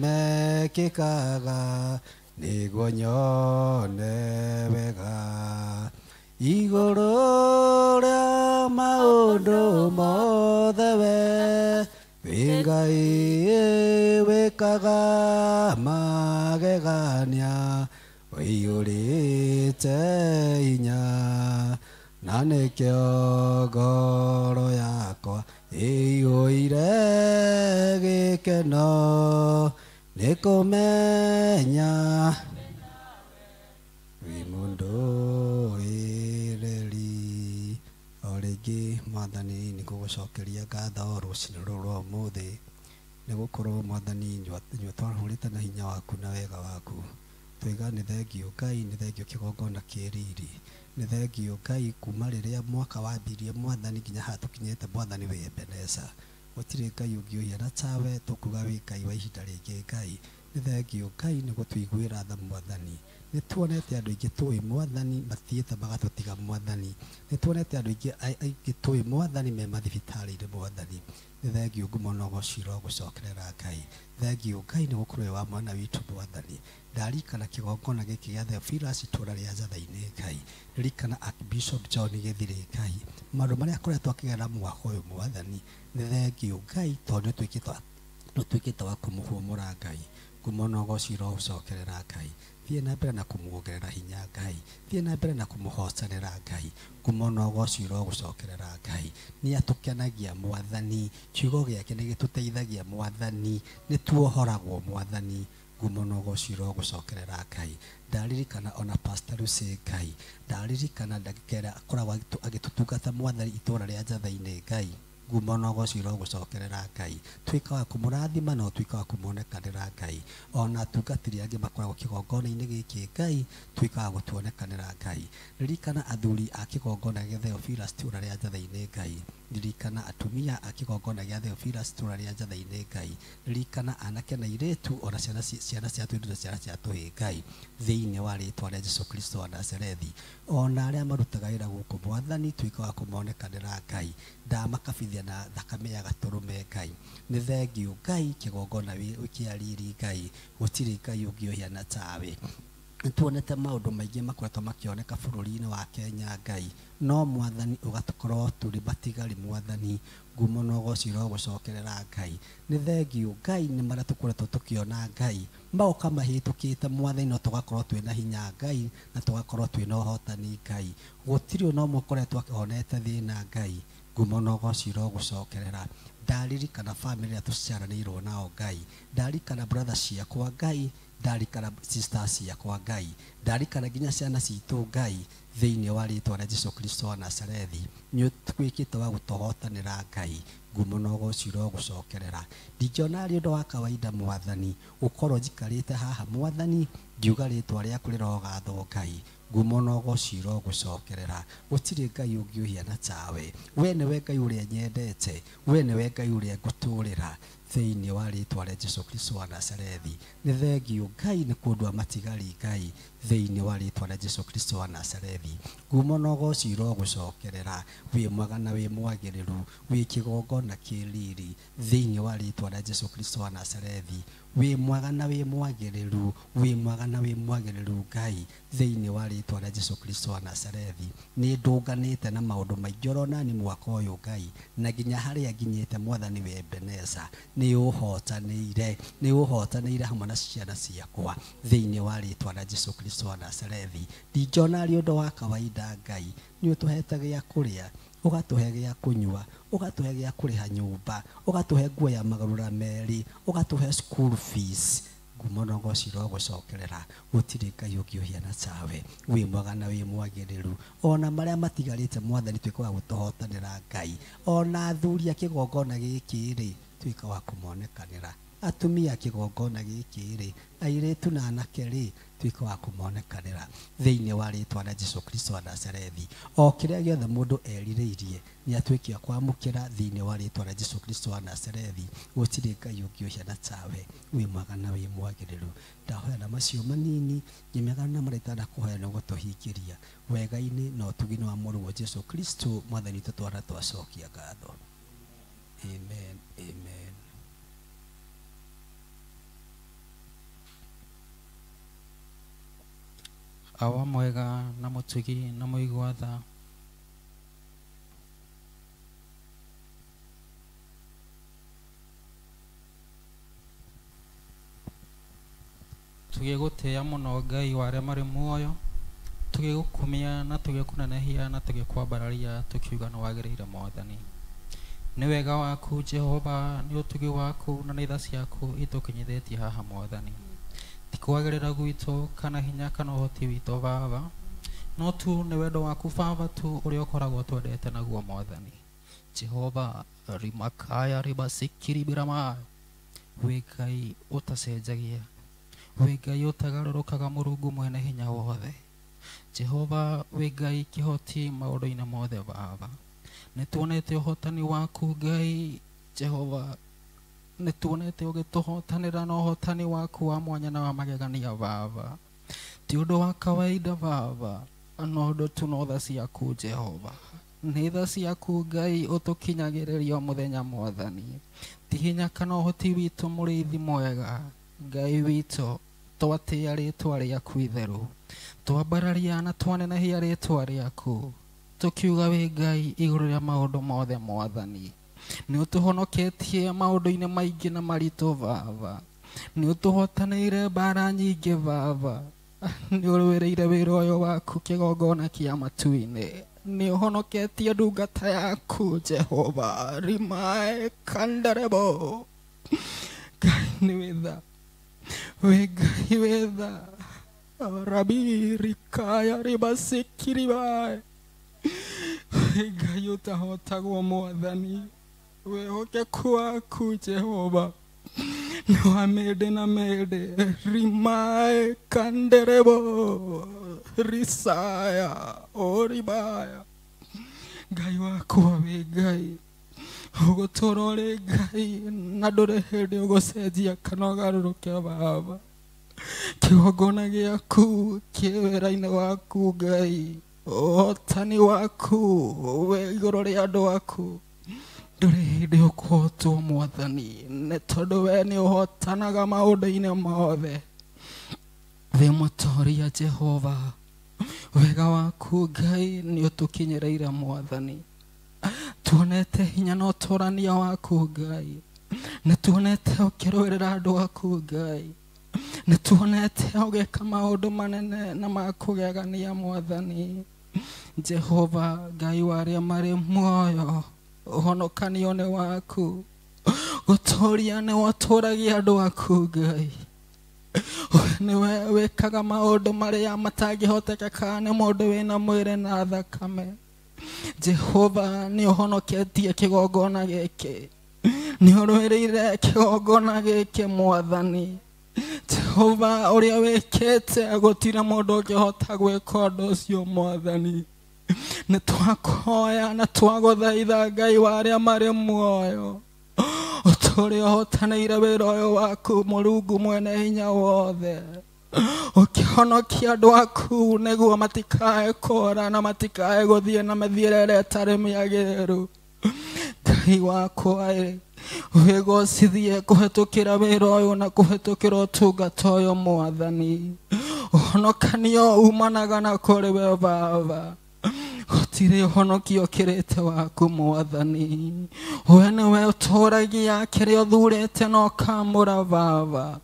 mekĩkaga nĩguo nyone wega. Igũrũ rĩa maũndũ mothe we wĩ Ngai wĩkaga magegania, ũiyũrĩte hinya, na nĩkĩo ngoro yakwa ĩiyũire gĩkeno nĩ kũmenya wĩ mũndũ wĩreri. O rĩngĩ mwathani nĩ gũgũcokeria ngatho rũcinĩ rũrũ rwa ũmũthĩ, nĩ gũkorwo mwathani inyuĩ twarahũrĩte na hinya waku na wega waku. Twaiga nĩ thengio Ngai, nĩ thengio kĩgongona kĩ riri, nĩ thengio Ngai kuma rĩrĩa mwaka wambirie mwathani nginya haha tũkinyĩte mwathani wĩ Ebeneza. Gũtirĩ Ngai ũngĩ ũhiana tawe, tũkuga wĩ Ngai wa ihinda rĩngĩ Ngai. Nĩ thengio Ngai nĩ gũtũiguĩra tha mwathani. Nĩ tuonete andũ aingĩ tũĩ mwathani mathiĩte magatũtiga mwathani. Nĩ tuonete andũ aingĩ tũĩ mwathani me mathibitarĩ-inĩ mwathani. Nĩ thengio ngumo na ũgoci gũcokerera Ngai. Thengio Ngai nĩ gũkorwo wĩ wa mwana witũ mwathani. Ndarikana kĩgongona gĩkĩ gĩa Theophilus itũũra rĩa Njathai-inĩ Ngai. Ririkana Archbishop John Gĩthirĩ Ngai, maũndũ marĩa akoretwo akĩgerera mwaka ũyũ mwathani. Nĩ thengio Ngai tondũ nĩ ũtuĩkĩte wa kũmũhũmũra Ngai. Ngumo na ũgoci ũcokerera Ngai. Thiĩ na mbere na kũmuongerera hinya Ngai. Thiĩ na mbere na kũmũhocanĩra Ngai. Ngumo na ũgoci ũcokerera Ngai. Nĩ atũkenagia mwathani, kiugo gĩake nĩ gĩtũteithagia mwathani, nĩ tuohoragwo mwathani. Ngumo na ũgoci gũcokerera Ngai. Ndaririkana ona Pastor Lucy Ngai, ndaririkana ndagĩka ĩrĩa akoragwo agĩtũtungata mwathani itũũra rĩa Njathai-inĩ Ngai. Ngumo na ũgoci gũcokerera Ngai. Tuĩka wa kũmũrathima na ũtuĩka wa kũmonekanĩra Ngai. Ona atungatĩri angĩ makoragwo kĩgongona-inĩ gĩkĩ Ngai, tuĩka wa gũtuonekanĩra Ngai. Ririkana athuri a kĩgongona gĩa Theophilus itũũra rĩa Njathai-inĩ Ngai. Ririkana atumia a kĩgongona gĩa Theophilus itũũra rĩa Njathai-inĩ Ngai. Ririkana anake na airĩtu ona ciana cia tũirĩtu na ciana cia tũhĩĩ Ngai, thĩinĩ wa rĩtwa rĩa Jesu Kristo wa Nazarethi. Ona arĩa marutaga wĩra gũkũ mwathani, tuĩka wa kũmonekanĩra Ngai. Ndamakabithia na thakame ya gatũrũme Ngai. Nĩ thengio Ngai kĩgongona kĩa riri Ngai, gũtirĩ Ngai ũngĩ ũhiana tawe. Nĩ tuonete maũndũ maingĩ makoretwo makĩoneka bũrũri-inĩ wa Kenya Ngai, no mwathani ũgatũkorwo tũrĩ matigari mwathani. Ngumo na ũgoci gũcokerera Ngai. Nĩ thengio Ngai nĩ marĩa tũkoretwo tũkĩona Ngai, magoka mahĩtũkĩte mwathani, no tũgakorwo twĩna hinya Ngai na tũgakorwo twĩna ũhotani Ngai. Gũtirĩ ona ũmwe ũkoretwo onete thĩna Ngai. Ngumo na ũgoci gũcokerera. Ndaririkana famĩlĩ ĩrĩa tũciaranĩirwo nao Ngai, ndarikana brother ciakwa Ngai, ndarikana sisters ciakwa Ngai, ndarikana nginya ciana citũ Ngai, thĩinĩ wa rĩtwa rĩa Jesu Kristo wa Nazarethi. Nĩ ũtuĩkĩte wa gũtũhotanĩra Ngai. Ngumo na ũgoci gũcokerera. Ndingĩona arĩ ũndũ wa kawaida mwathani gũkorwo njikarĩte haha mwathani ngiuga rĩtwa rĩaku rĩrogathwo Ngai. Ngumo na ũgoci gũcokerera. Gũtirĩ Ngai ũngĩ ũhiana tawe. We nĩwe Ngai ũrĩa nyendete, we nĩwe Ngai ũrĩa ngũtũũrĩra. thĩinĩ wa rĩtwa rĩa Jesu Kristo wa Nazarethi. Nĩ thengio Ngai nĩ kũndua matigari Ngai thĩinĩ wa rĩtwa rĩa Jesu Kristo wa Nazarethi. Ngumo na ũgoci irogũcokerera, wĩ mwega na wĩ mwagĩrĩru, wĩ kĩgongona kĩ riri thĩinĩ wa rĩtwa rĩa Jesu Kristo wa Nazarethi. Wĩ mwega na wĩ mwagĩrĩru, wĩ mwega na wĩ mwagĩrĩru Ngai thĩinĩ wa rĩtwa rĩa Jesu Kristo wa Nazarethi. Nĩ ndũnganĩte na maũndũ maingĩ orona nĩ mwaka ũyũ Ngai, na nginya harĩa nginyĩte Mwathani wa Ebeneza nĩ ũhotanĩire, nĩ ũhotanĩire hamwe na ciana ciakwa thĩinĩ wa rĩtwa rĩa Jesu Kristo wa Nazarethi. Ndingĩona arĩ ũndũ wa kawaida Ngai, nĩ ũtũhete gĩa kũrĩa, ũgatũhe gĩa kũnyua, ũgatũhe gĩa kũrĩha nyũmba, ũgatũhe nguo ya magarũra merĩ, ũgatũhe school fees. Ngumo na ũgoci irogũcokerera, gũtirĩ Ngai ũngĩ ũhiana tawe, wĩ mwega na wĩ mwagĩrĩru. Ona marĩa matigarĩte Mwathani tuĩka wa gũtũhotanĩra Ngai, ona athuri a kĩgongona gĩkĩ rĩ tuĩka wa kũmonekanĩra, atumia a kĩgongona gĩkĩ rĩ, airĩtu na anake rĩ tuĩka wa kũmonekanĩra thĩinĩ wa rĩtwa rĩa Jesu Kristo wa Nazarethi. O kĩrĩa gĩothe mũndũ erirĩirie nĩ atuĩke kwamũkĩra thĩinĩ wa rĩtwa rĩa Jesu Kristo wa Nazarethi. Gũtirĩ Ngai ũngĩ ũhiana tawe, wĩ mwega na wĩ mwagĩrĩru. Ndahoya na macio manini nyemega na marĩa itanakũhoya nĩ ũgũtũhingĩria wega-inĩ na ũtugi-inĩ wa Mũrũguo Jesu Kristo Mwathani witũ twana twacokia ngatho. Amen, amen. Awa mwega na mũtugi na mũigua tha, tũgĩgũtĩĩa mũno Ngai wa arĩa marĩ muoyo, tũgĩgũkumia na tũgĩkũnenehia na tũgĩkwambararia tũkiuga nĩ wagĩrĩire Mwathani. Nĩ wega waku Jehova, nĩ ũtugi waku na nĩ tha ciaku itũkinyithĩtie haha Mwathani. Ti kwagĩrĩra gwitũ kana hinya kana ũhoti witũ Baba, no tu nĩ wendo waku Baba tu ũrĩa ũkoragwo twendete naguo Mwathani. Jehova rimakaya ribasikiribirama, wĩ Ngai ũtacenjagia, wĩ Ngai ũtagarũrũkaga, Mũrungu mwene hinya wothe. Jehova wĩ Ngai kĩhoti maũndũ-inĩ mothe Baba. Nĩ tuonete ũhotani waku Ngai Jehova, nĩ tuonete ũgĩtũhotanĩra na ũhotani waku wa mwanya na wa magegania Baba. Ti ũndũ wa kawaida Baba, no ũndũ tu no tha ciaku Jehova. Nĩ tha ciaku Ngai ũtũkinyagĩrĩria o mũthenya Mwathani. Ti hinya kana ũhoti witũ mũrĩithi mwega Ngai witũ, twatĩĩa rĩtwa rĩaku itheru, twambararia na twanenehia rĩtwa rĩaku, tũkiuga wĩ Ngai igũrũ rĩa maũndũ mothe Mwathani. Nĩ ũtũhonoketie maũndũ-inĩ maingĩ na maritũ Baba, nĩ ũtũhotanĩire mbara nyingĩ Baba, nĩ ũrũĩrĩire wĩra ũyũ waku kĩgongona kĩa matu-inĩ, nĩ ũhonoketie ndungata yaku Jehova rimae kandarebo. Ngai nĩ wĩ tha, wĩ Ngai wĩ tha, rabi rikaya ribasikiribae, wĩ Ngai ũtahotagwo Mwathani, wĩhokeku waku Jehova nĩ wa mĩndĩ na mĩndĩ, rimae kanderebo risaya oribaya. Ngai wakwa wĩ Ngai, ũgũtũũra ũrĩ Ngai na ndũrĩ hĩndĩ ũgũcenjia kana ũgarũrũke Baba. Kĩgongona gĩaku kĩ wĩra-inĩ waku Ngai, ũhotani waku wĩ igũrũ rĩa andũ aku, ndũrĩ hĩndĩ ũkũhotwo Mwathani, nĩ tondũ we nĩ ũhotanaga maũndũ-inĩ mothe. Wĩ mũtoria Jehova, wega waku Ngai nĩ ũtũkinyĩrĩire Mwathani. Tuonete hinya na ũtũrania waku Ngai, nĩ tuonete ũkĩrũĩrĩra andũ aku Ngai, nĩ tuonete ũgĩka maũndũ manene na ma kũgegania Mwathani. Jehova Ngai wa arĩa marĩ muoyo, ũhonokanio nĩ waku, gũtũũria nĩ watũũragia andũ aku Ngai. Nĩwe wĩkaga maũndũ marĩa matangĩhotekeka nĩ mũndũ wĩna mwĩrĩ na thakame. Jehova nĩ ũhonoketie kĩgongona gĩkĩ, nĩ ũrũĩrĩire kĩgongona gĩkĩ Mwathani. Jehova ũrĩa wĩkĩte gũtirĩ mũndũ ũngĩhota gwĩka ũndũ ũcio Mwathani. Nĩ twakũhoya na twagũthaitha Ngai wa arĩa marĩ muoyo, Ũtũre ũhotanĩire wĩra ũyũ waku Mũrungu mwene hinya wothe. Ũkĩhonokia andũ aku nĩguo matikae kũra na matikae gũthiĩ na mĩthiĩre ĩrĩa ĩtarĩ mĩagĩrĩru. Ngai wakwa ĩ, wĩgocithie kũhetũkĩra wĩra ũyũ na kũhetũkĩra ũtungata ũyũ Mwathani. Ũhonokanio umanaga na kũrĩ we Baba. Gũtirĩ ũhonokio ũkĩrĩte waku Mwathani. We nĩwe ũtũragia kĩrĩa ũthurĩte na ũkamũra Baba.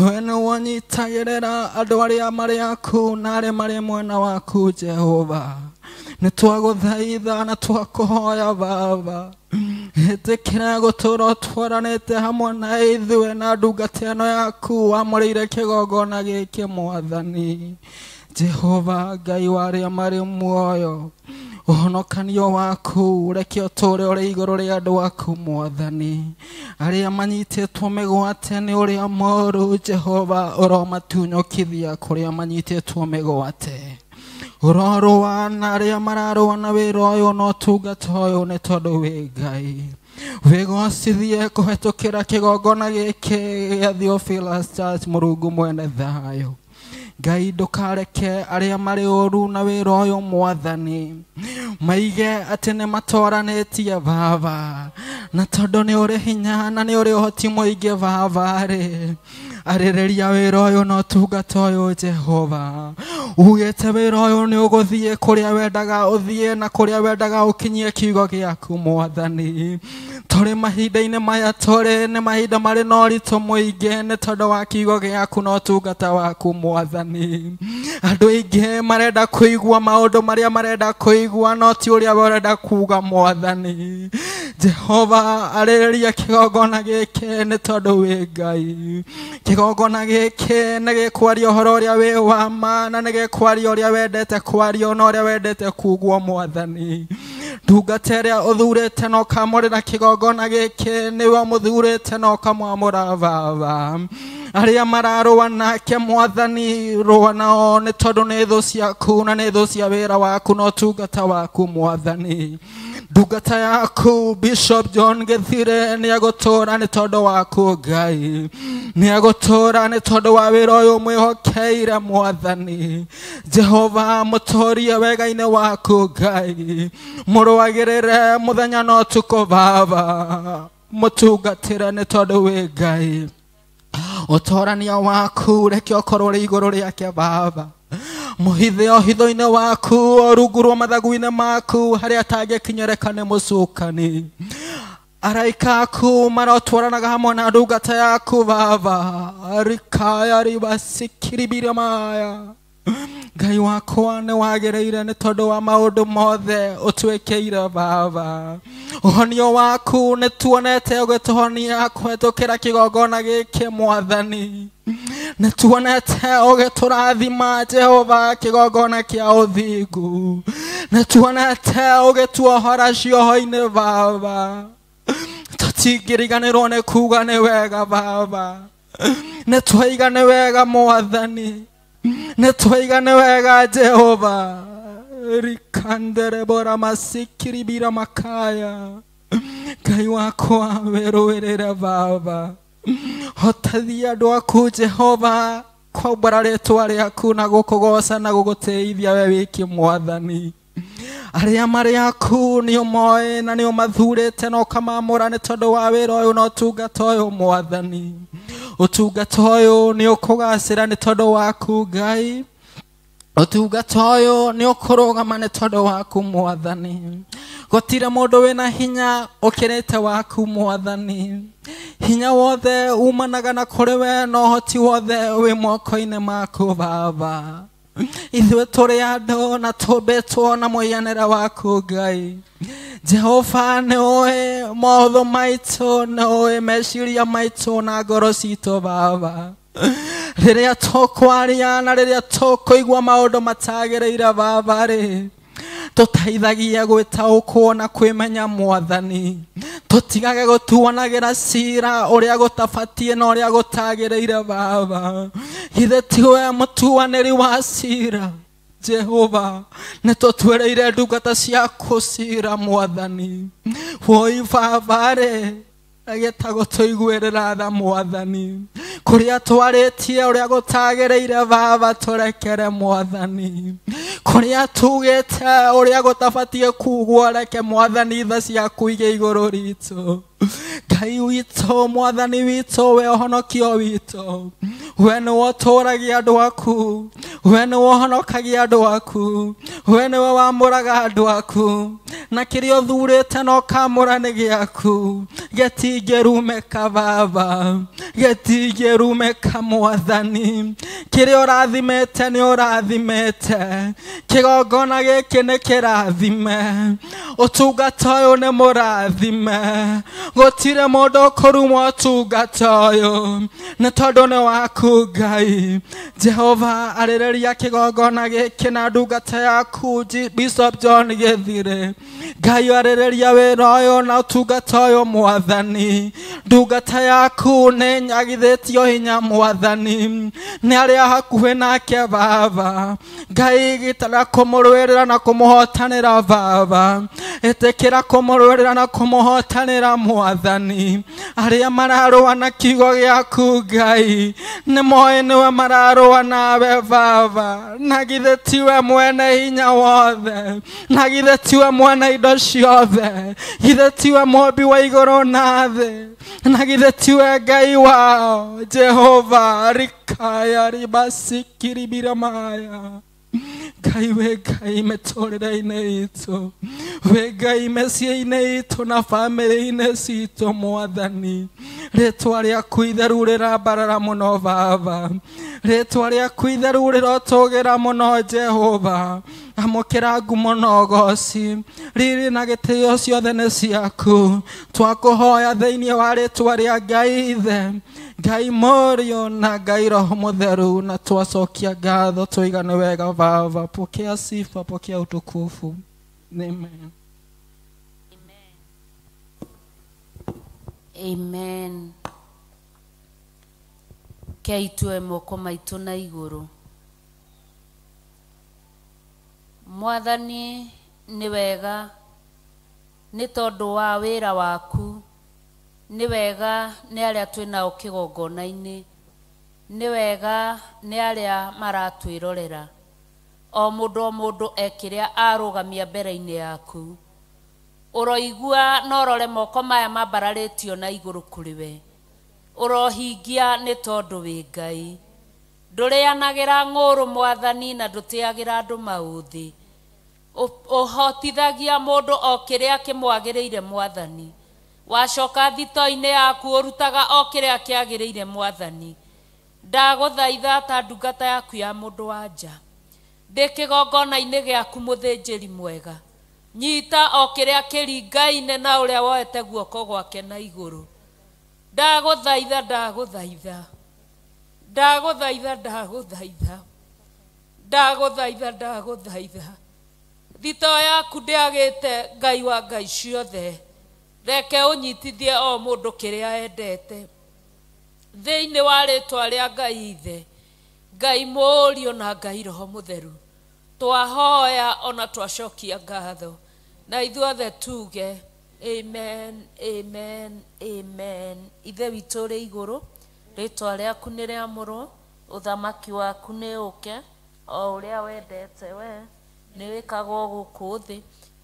We nĩwe ũnyitagĩrĩra andũ arĩa marĩ aku na arĩa marĩ mwena waku Jehova. Nĩ twagũthaitha na twakũhoya Baba. Ĩtĩkĩra gũtũũra ũtwaranĩte hamwe na ithuĩ na ndungata ĩno yaku wamũrĩire kĩgongona gĩkĩ Mwathani. Jehova Ngai wa arĩa marĩ muoyo, ũhonokanio waku reke ũtũũre ũrĩ igũrũ rĩa andũ aku Mwathani. Arĩa manyitĩtwo mĩgwate nĩ ũrĩa mũũru Jehova ũromatunyũkithia kũrĩa manyitĩtwo mĩgwate. Ũrorũa na arĩa mararũa na wĩra ũyũ na ũtungata ũyũ nĩ tondũ wĩ Ngai. Wĩgocithie kũhetũkĩra kĩgongona gĩkĩ gĩa Theophilus Church Mũrungu mwene thayũ. Ngai ndũkareke arĩa marĩ ũru na wĩra ũyũ Mwathani maige atĩ nĩ matwaranĩtie Baba, na tondũ nĩ ũrĩ hinya na nĩ ũrĩ ũhoti mũingĩ Baba rĩ, arĩrĩria wĩra ũyũ na ũtungata ũyũ Jehova. Ugĩte wĩra ũyũ nĩ ũgũthiĩ kũrĩa wendaga ũthiĩ na kũrĩa wendaga ũkinyie kiugo gĩaku Mwathani. Tũrĩ mahinda-inĩ maya tũrĩ nĩ mahinda marĩ na ũritũ mũingĩ nĩ tondũ wa kiugo gĩaku na ũtungata waku Mwathani. Andũ aingĩ marenda kũigua maũndũ marĩa marenda kũigua no ti ũrĩa ũrenda kuuga Mwathani. Jehova arĩrĩria kĩgongona gĩkĩ nĩ tondũ wĩ Ngai. Kĩgongona gĩkĩ nĩ gĩkwaria ũhoro ũrĩa wĩ wa ma na nĩ gĩkwaria ũrĩa wendete kwario na ũrĩa wendete kugwo Mwathani. Ndungata ĩrĩa ũthurĩte na ũkamũrĩra kĩgongona gĩkĩ nĩwe ũmũthurĩte na ũkamwamũra Baba. Arĩa mararũa nake Mwathani rũa nao nĩ tondũ nĩ thũ ciaku na nĩ thũ cia wĩra waku na ũtungata waku Mwathani. Ndungata yaku Bishop John Githire nĩ egũtũũra nĩ tondũ waku Ngai. Nĩ egũtũũra nĩ tondũ wa wĩra ũyũ mwĩhokeire Mwathani. Jehova mũtũrie wega-inĩ waku Ngai. Mũrũagĩrĩre mũthenya na ũtukũ Baba. Mũtungatĩre nĩ tondũ wĩ Ngai. Ũtorania waku reke ũkorwo ũrĩ igũrũ rĩake Baba. Mũhithe o hitho-inĩ waku o rungu rwa mathagu-inĩ maku harĩa atangĩkinyĩrĩka nĩ mũcukani. Araika aku marotwaranaga hamwe na ndungata yaku Baba. Rikaya ribasikiribira maya. Ngai wakwa nĩ wagĩrĩire nĩ tondũ wa maũndũ mothe ũtwĩkĩire Baba. Ũhonio waku nĩ tuonete ũgĩtũhonia kũhetũkĩra kĩgongona gĩkĩ Mwathani. Nĩ tuonete ũgĩtũrathima Jehova kĩgongona kĩa ũthingu. Nĩ tuonete ũgĩtuohora cioho-inĩ Baba. Tũtingĩriganĩrwo nĩ kuuga nĩ wega Baba. Nĩ twaiga nĩ wega Mwathani. Nĩ twaiga nĩ wega Jehova. Rikandere bora masikiribira makaya. Ngai wakwa wĩrũĩrĩre Baba. Hotathia andũ aku Jehova kwambara rĩtwa rĩaku na gũkũgoca na gũgũtĩithia we wiki Mwathani. Arĩa marĩ aku nĩ ũmoĩ na nĩ ũmathurĩte na ũkamamũra nĩ tondũ wa wĩra ũyũ na ũtungata ũyũ Mwathani. Ũtungata ũyũ nĩ ũkũgacĩra nĩ tondũ waku Ngai. Ũtungata ũyũ nĩ ũkũrũgama nĩ tondũ waku Mwathani. Gũtirĩ mũndũ wĩna hinya ũkĩrĩte waku Mwathani. Hinya wothe umanaga na kũrĩ we na ũhoti wothe wĩ moko-inĩ maku Baba. Ithuĩ tũrĩ andũ na tũmbĩtwo na mũhianĩre waku Ngai. Jehova nĩ ũĩ maũthũ maitũ, nĩ ũĩ meciria maitũ na ngoro citũ Baba. Rĩrĩa tũkwaria na rĩrĩa tũkũigua maũndũ matagĩrĩire Baba rĩ, tũteithagia gwĩtaũkwo na kwĩmenya Mwathani. Tũtigage gũtuanagĩra cira ũrĩa gũtabatiĩ na ũrĩa gũtagĩrĩire Baba. Githĩ tiwe mũtuanĩri wa cira Jehova? Nĩ tũtuĩrĩire ndungata ciaku cira Mwathani. Woi Baba rĩ, Ageta gũtũiguĩrĩra tha mwathani kũrĩa twarĩtie ũrĩa gũtagĩrĩire baba tũrekere mwathani kũrĩa tugĩte ũrĩa gũtabatiĩ kugwo reke mwathani tha ciaku igĩ igũrũ ritũ Ngai witũ mwathani witũ we ũhonokio witũ we nĩwe ũtũragia andũ aku we nĩwe ũhonokagia andũ aku we nĩwe wamũraga andũ aku na kĩrĩa ũthurĩte na ũkamũra nĩ gĩaku gĩtingĩrumĩka baba gĩtingĩrumĩka mwathani kĩrĩa ũrathimĩte nĩ ũrathimĩte kĩgongona gĩkĩ nĩ kĩrathime ũtungata ũyũ nĩ mũrathime gũtirĩ mũndũ ũkũrumwo ũtungata ũyũ nĩ tondũ nĩ waku Ngai Jehova arĩrĩria kĩgongona gĩkĩ na ndungata yaku Bishop John Gĩthire Ngai arĩrĩria wĩra ũyũ na ũtungata ũyũ mwathani ndungata yaku nĩ nyagithĩtio hinya mwathani nĩ arĩa hakuhĩ nake baba Ngai gĩtara kũmũrũĩrĩra na kũmũhotanĩra baba ĩtĩkĩra kũmũrũĩrĩra na kũmũhotanĩra mwathani arĩa mararũa na kiugo gĩaku Ngai nĩ moĩ nĩwe mararũa nawe baba na githĩ tiwe mwene hinya wothe na githĩ tiwe mwene indo ciothe githĩ tiwe mũmbi wa igũrũ na thĩ na githĩ tiwe Ngai wao Jehova rikaya ribasikiribiramaya Ngai we Ngai mĩtũrĩre-inĩ itũ we Ngai mĩciĩ-inĩ itũ na bamĩrĩ-inĩ citũ mwathani rĩtwa rĩaku itheru rĩrambarara mũno baba rĩtwa rĩaku itheru rĩrotũgĩra mũno Jehova amũkĩra ngumo na ũgoci riri na gĩtĩo ciothe nĩ ciaku twakũhoya thĩinĩ wa rĩtwa rĩa Ngai Ithe Ngai Mũriũ na Ngai Roho Mũtheru na twacokia ngatho tũigane wega baba pokea sifa pokea utukufu amen. Amen. Kei tuoe moko maitũ na igũrũ mwathani nĩ wega nĩ tondũ wa wĩra waku nĩ wega nĩ arĩa twĩ nao kĩgongona-inĩ nĩ wega nĩ arĩa maratwĩrorera o mũndũ ekĩrĩa arũgamia mbere-inĩ yaku ũroigua no ũrore moko maya mambararĩtio na igũrũ kũrĩ we ũrohingia nĩ tondũ wĩ Ngai ndũrĩanagĩra ng'ũrũ mwathani na ndũtĩagĩra andũ maũthĩ ũhotithagia mũndũ o kĩrĩa kĩmwagĩrĩire mwathani wacoka thito-inĩ yaku ũrutaga o kĩrĩa kĩagĩrĩire mwathani ndagũthaitha ta ndungata yaku ya mũndũ wa nja ndĩ kĩgongona-inĩ gĩaku mũthĩnjĩri mwega nyita o kĩrĩa kĩringaine na ũrĩa woete guoko gwake na igũrũ ndagũthaitha ndagũthaitha ndagũthaitha ndagũthaitha ndagũthaitha ndagũthaitha thito yaku ndĩagĩte Ngai wa Ngai ciothe reke ũnyitithie o mũndũ kĩrĩa endete thĩinĩ wa rĩtwa rĩa Ngai Ithe Ngai Mũriũ na Ngai Roho Mũtheru twahoya ona twacokia ngatho na ithuothe tuge amen amen amen. Ithe witũ ũrĩ igũrũ rĩtwa rĩaku nĩ rĩamũrwo ũthamaki waku nĩ ũke o ũrĩa wendete we nĩ wĩkagwo gũkũ thĩ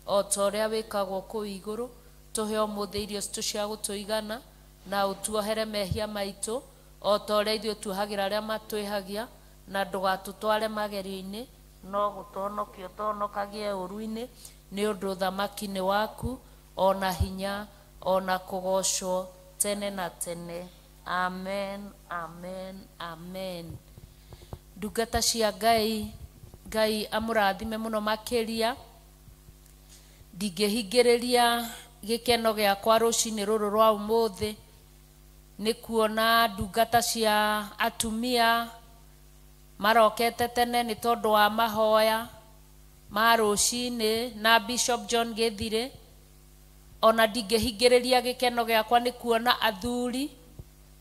o ta ũrĩa wĩkagwo kũu igũrũ tũhe ũmũthĩ irio citũ cia gũtũigana na ũtuohere mehia maitũ o ta ũrĩa ithuĩ tuohagĩra arĩa matwĩhagia na ndũgatũtware magerio-inĩ no gũtũhonokia ũtũhonokagie ũũru-inĩ nĩ ũndũ ũthamaki nĩ waku ona hinya ona kũgocwo tene na tene amen amen amen. Ndungata cia Ngai Ngai amũrathime mũno makĩria ndingĩhingĩrĩria gĩkeno gĩakwa rũcinĩ rũrũ rwa ũmũthĩ nĩ kuona ndungata cia atumia marokete tene nĩ tondũ wa mahoya ma rũcinĩ na Bishop John Gĩthire ona ndingĩhingĩrĩria gĩkeno gĩakwa nĩ kuona athuri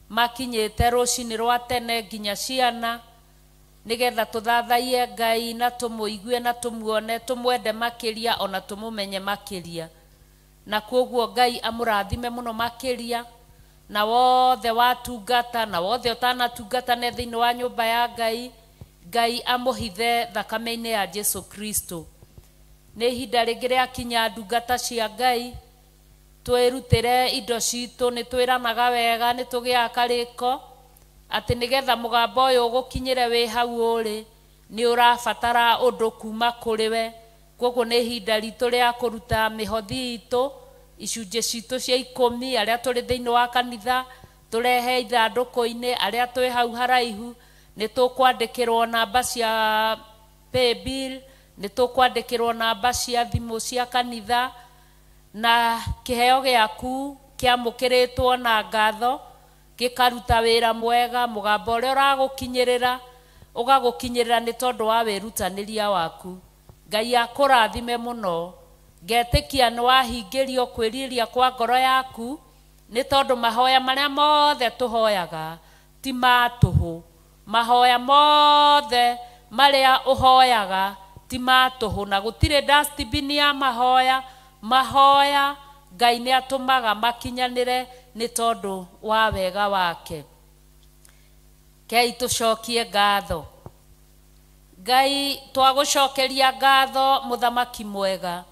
makinyĩte rũcinĩ rwa tene nginya ciana nĩgetha tũthathaiye Ngai na tũmũigue na tũmuone tũmwende makĩria ona tũmũmenye makĩria na kwoguo Ngai amũrathime mũno makĩria Na wothe watungata na wothe ũtanatungata ne thĩinĩ wa nyũmba ya Ngai, Ngai amũhithe thakame-inĩ ya Jesu Kristo. Nĩ ihinda rĩngĩ rĩakinya ndungata cia Ngai twĩrutĩre indo citũ. Nĩ twĩranaga wega, nĩ tũgĩaga karĩko atĩ nĩgetha mũgambo ũyũ ũgũkinyĩre wĩ hau ũrĩ, nĩ ũrabatara ũndũ kuma kũrĩ we. Koguo nĩ ihinda ritũ rĩa kũruta mĩhothi itũ, icunjĩ citũ cia 10, arĩa tũrĩ thĩinĩ wa kanitha tũrehe ithandũkũ-inĩ, arĩa twĩ hau haraihu nĩ tũkwandĩkĩrwo namba cia paybill, nĩ tũkwandĩkĩrwo namba cia thimũ cia kanitha, na kĩheo gĩaku kĩamũkĩrĩtwo na ngatho gĩkaruta wĩra mwega. Mũgambo ũrĩa ũragũkinyĩrĩra ũgagũkinyĩrĩra nĩ tondũ wa wĩrutanĩria waku. Ngai akũrathime mũno. Ngetĩkia nĩ wahingĩrio kwĩrirĩria kwa ngoro yaku, nĩ tondũ mahoya marĩa mothe tũhoyaga ti ma tũhũ. Mahoya mothe marĩa ũhoyaga ti ma tũhũ, na gũtirĩ dustbin ya mahoya. Mahoya Ngai nĩ atũmaga makinyanĩre nĩ tondũ wa wega wake. Kei tũcokie ngatho. Ngai, twagũcokeria ngatho mũthamaki mwega.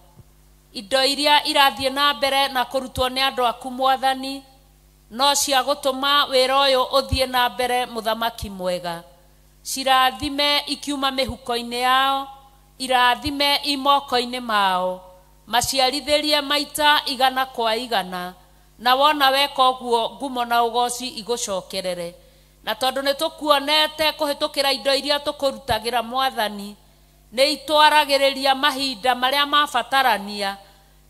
Indo iria irathiĩ na mbere na kũrutwo nĩ andũ aku mwathani no cia gũtũma wĩra ũyũ ũthiĩ na mbere mũthamaki mwega. Cirathime ikiuma mĩhuko-inĩ yao, irathime imoko-inĩ mao, maciarithĩrie maita 100 kwa 100, na wona weka ũguo ngumo na ũgoci igũcokerere. Na tondũ nĩ tũkuonete kũhĩtũkĩra indo iria tũkũrutagĩra mwathani, nĩ itwaragĩrĩria mahinda marĩa mabatarania.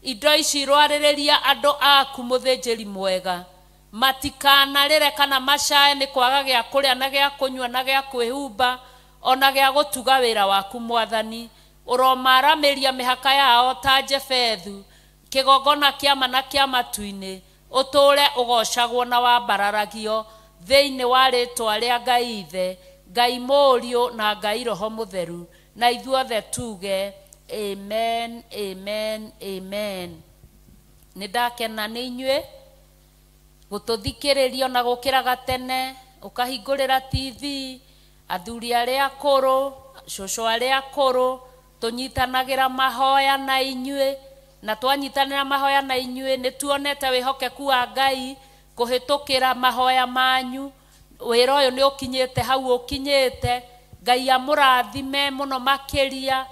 Indo ici irwarĩrĩria andũ aku mũthĩnjĩri mwega, matikanarĩre kana macae nĩ kwaga gĩa kũrĩa na gĩa kũnyua na gĩa kwĩhumba ona gĩa gũtuga wĩra waku mwathani. Ũromaramĩria mĩhaka yao ta Jefethu, kĩgongona kĩama na kĩa matu-inĩ, ũtũũre ũgocagwo na wambararagio thĩinĩ wa rĩtwa rĩa Ngai Ithe, Ngai Mũriũ na Ngai Roho Mũtheru. Na ithuothe tuge amen, amen, amen. Nĩ ndakena nĩ inyuĩ gũtũthikĩrĩria na gũkĩraga tene, ũkahingũrĩra TV, athuri arĩa akũrũ, cũcũ arĩa akũrũ, tũnyitanagĩra mahoya na inyuĩ, na twanyitanĩra mahoya na inyuĩ nĩ tuonete wĩhokeku wa Ngai kũhĩtũkĩra mahoya manyu. Wĩra ũyũ nĩ ũkinyĩte hau ũkinyĩte. Ngai amũrathime mũno makĩria,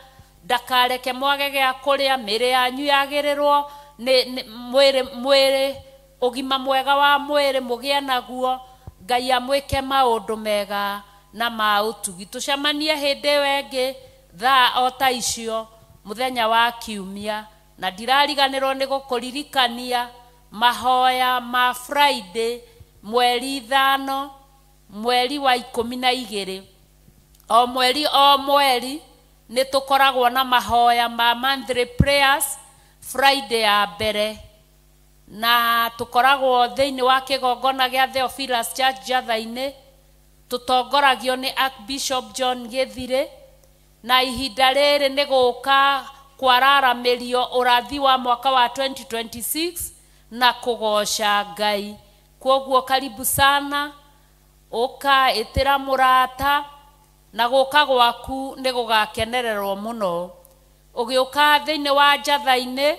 ndakareke mwage gĩa kũrĩa, mĩĩrĩ yanyu yagĩrĩrwo nĩ mwĩrĩ ũgima mwega wa mwĩrĩ mũgĩe naguo. Ngai amwĩke maũndũ mega na ma ũtugi. Tũcemanie hĩndĩ ĩyo ĩngĩ thaa o ta icio mũthenya wa kiumia, na ndirariganĩrwo nĩ gũkũririkania mahoya ma Friday mweri 5 mweri wa 12. O mweri o mweri nĩ tũkoragwo na mahoya ma monthly prayers Friday ya mbere, na tũkoragwo thĩinĩ wa kĩgongona gĩa Theophilus Church Njatha-inĩ, tũtongoragio nĩ Archbishop John Gĩthirĩ. Na ihinda rĩrĩ nĩ gũka kwararamĩrio ũrathi wa mwaka wa 2026 na kũgoca Ngai. Kwoguo karibu sana, ũka ĩtĩra mũrata, na gũka gwaku nĩ gũgakenererwo mũno. Ũgĩũka thĩinĩ wa Njatha-inĩ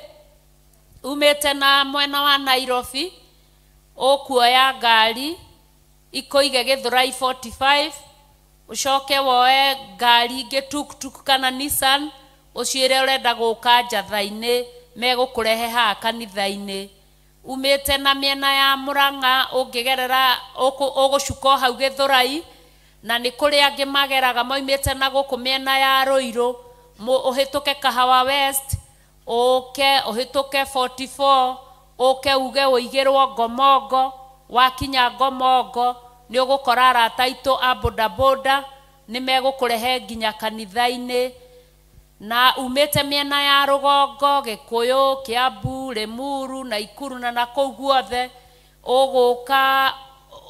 umĩte na mwena wa Nairobi, ũkuoya ngari ikũige Gĩthũrai 45, ũcoke woe ngari ingĩ tuktuk kana Nissan, ũciĩre ũrenda gũka Njatha-inĩ, megũkũrehe haha kanitha-inĩ. Umĩte na mĩena ya Mũrang'a ũngĩgerera ũgũcuka o hau Gĩthũrai, na nĩ kũrĩ angĩ mageraga moimĩte na gũkũ mĩena ya Rũirũ, ũhĩtũke Kahawa West, ũke ũhĩtũke 44, ũke uge ũigĩrwo Ngomongo. Wakinya Ngomongo nĩ ũgũkora arata aitũ a bodaboda nĩ megũkũrehe nginya kanitha-inĩ. Na umĩte mĩena ya rũgongo, Gĩkũyũ, Kĩambu, Limuru, Naikuru na nakũu guothe, ũgũka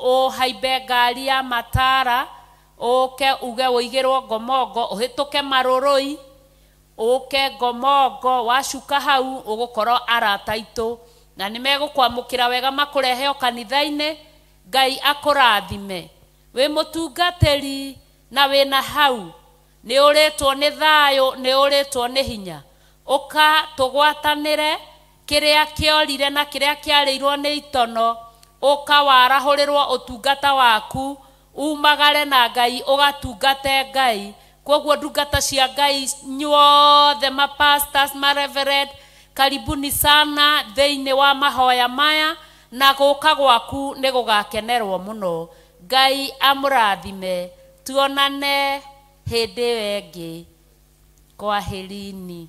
ũhaimbe ngari ya Matara, ũke uge ũigĩrwo Ngomongo, ũhĩtũke Marũrũi, ũke Ngomongo, wacuka hau ũgũkorwo arata aitũ Na nĩ megũkwamũkĩra wega makũrehe o kanitha-inĩ. Ngai akũrathime. Wĩ mũtungatĩri na wĩna hau, nĩ ũrĩtwo nĩ thayũ, nĩ ũrĩtwo nĩ hinya. Ũka tũgwatanĩre kĩrĩa kĩorire na kĩrĩa kĩarĩirwo nĩ itono. Ũka warahũrĩrwo ũtungata waku, umagare na Ngai ũgatungate Ngai. Koguo ndungata cia Ngai nyuothe, ma pastors, ma reverend, karibuni sana thĩinĩ wa mahoya maya, na gũka gwaku nĩ gũgakenerwo mũno. Ngai amũrathime. Tuonane hĩndĩ ĩyo ĩngĩ. Kwaherini.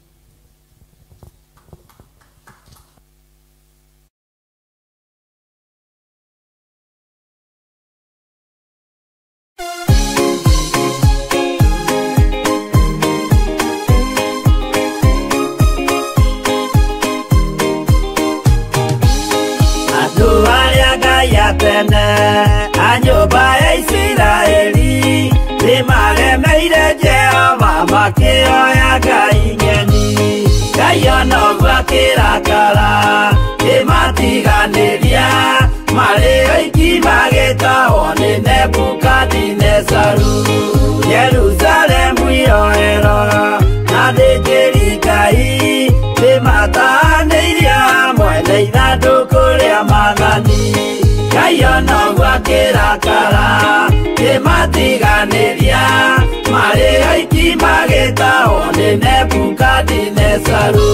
Andũ arĩa Ngai atene a nyũmba ya Isiraeli nĩmaremeire Jehova makĩoya ngai ng'eni. Ngai ona ũguo akĩrakara kĩmatiganĩria, marĩ oiki magĩtahwo nĩ Nebukadinezaru. Jerusalemu iroero na athĩnjĩri Ngai nĩmatahanĩirio hamwe na ithandũkũ rĩa maathani. Ngai ona ũguo akĩrakara kĩmatiganĩria, marĩ oiki magĩtahwo nĩ Nebukadinezaru.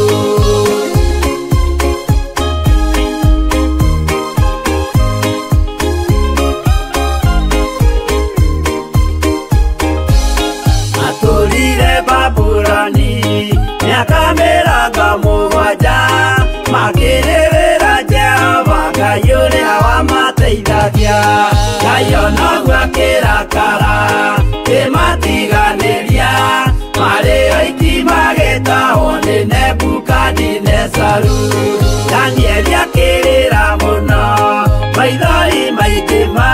Matũrire Babuloni mĩaka 70, makĩrĩrĩra Jehova Ngai ũrĩa wamateithagia. Ngai ona ũguo akĩrakara kĩmatiganĩria, marĩ oiki magĩtahwo nĩ Nebukadinezaru. Danieli akĩrĩra mũno, maithori maingĩ ma,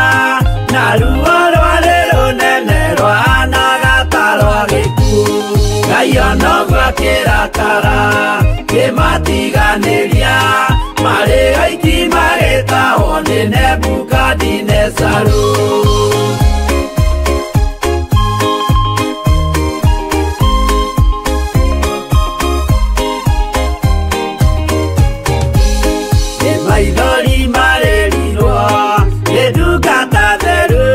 na ruo rwarĩ rũnene rwahanaga ta rwa gĩkuũ. Ngai ona ũguo akĩrakara kĩmatiganĩria, marĩ oiki magĩtahwo nĩ Nebukadinezaru. Nĩ maithori marĩrirwo nĩ ndungata theru,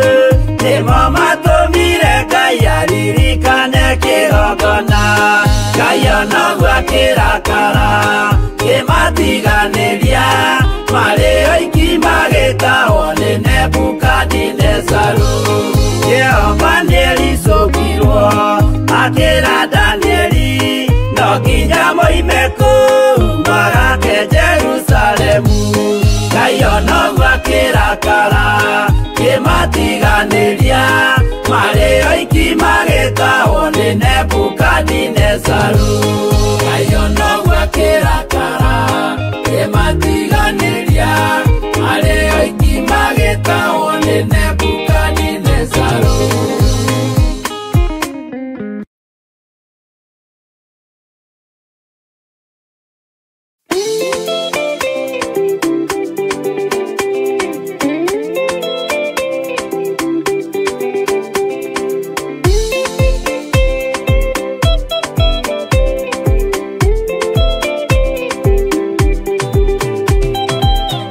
nĩmo matũmire Ngai aririkane kĩgongona. Ngai ona ũguo akĩrakara kĩmatiganĩria, marĩ oiki magĩtahwo nĩ Nebukadinezaru. Jehova nĩericũkirwo akĩra Danieli, no nginya moime kũu magake Jerusalemu. Ngai ona ũguo akĩrakara kĩmatiganĩria, marĩ oiki magĩtahwo nĩ Nebukadinezaru. Ngai ona ũguo akĩrakara kĩmatiganĩria, marĩ oiki magĩtahwo nĩ Nebukadinezaru.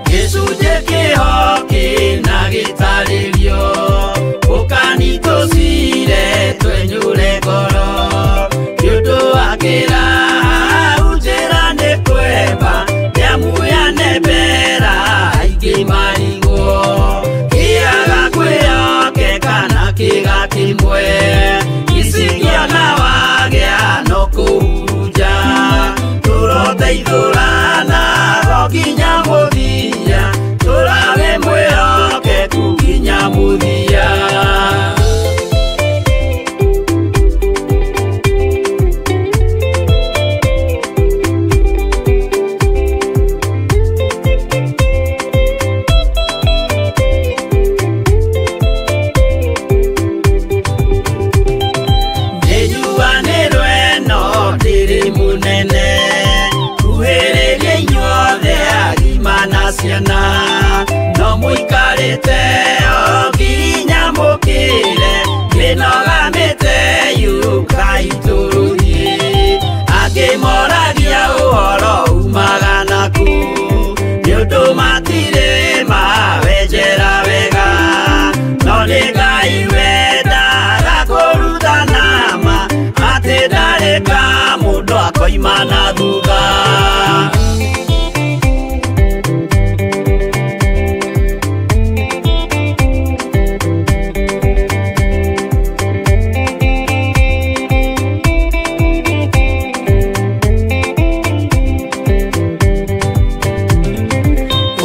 Gĩcunjĩ kĩho kĩna gĩtarĩria Mũikarĩte o nginya mũkĩre mĩnoga mĩte yũkai tũthiĩ. Angĩ moragia ũhoro umaga naku nĩ ũndũ matirĩ mawenjera wega. No nĩ Ngai wendaga kũrutana ma atĩ ndarĩ ka mũndũ akoima na thutha.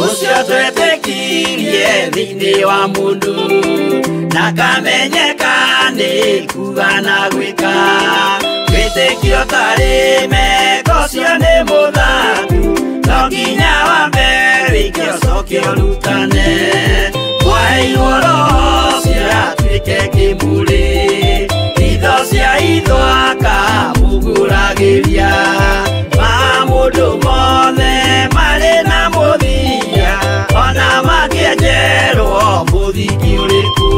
Ũcio twetĩkirie thĩinĩ wa mũndũ na kamenyeka nĩ kuga na gwĩka. Wĩtĩkio tarĩ meko ũcio nĩ mũthaku no nginya wambe wĩke ũcoke ũrutane. Mwaheirwo roho ũcio atuĩke kĩmũrĩ itho cia itho akamũgũragĩria. Maũndũ mothe marĩ na mũthia ona mangĩenjerwo mũthingi ũrĩkũ.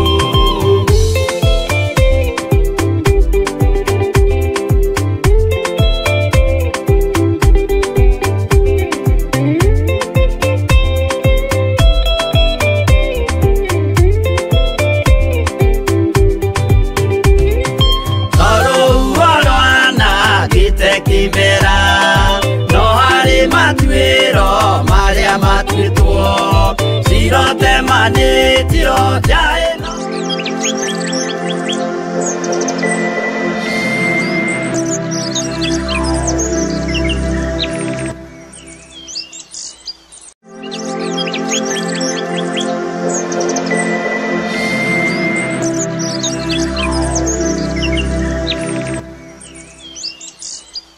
Tondũ ruo rwanangĩte kĩmera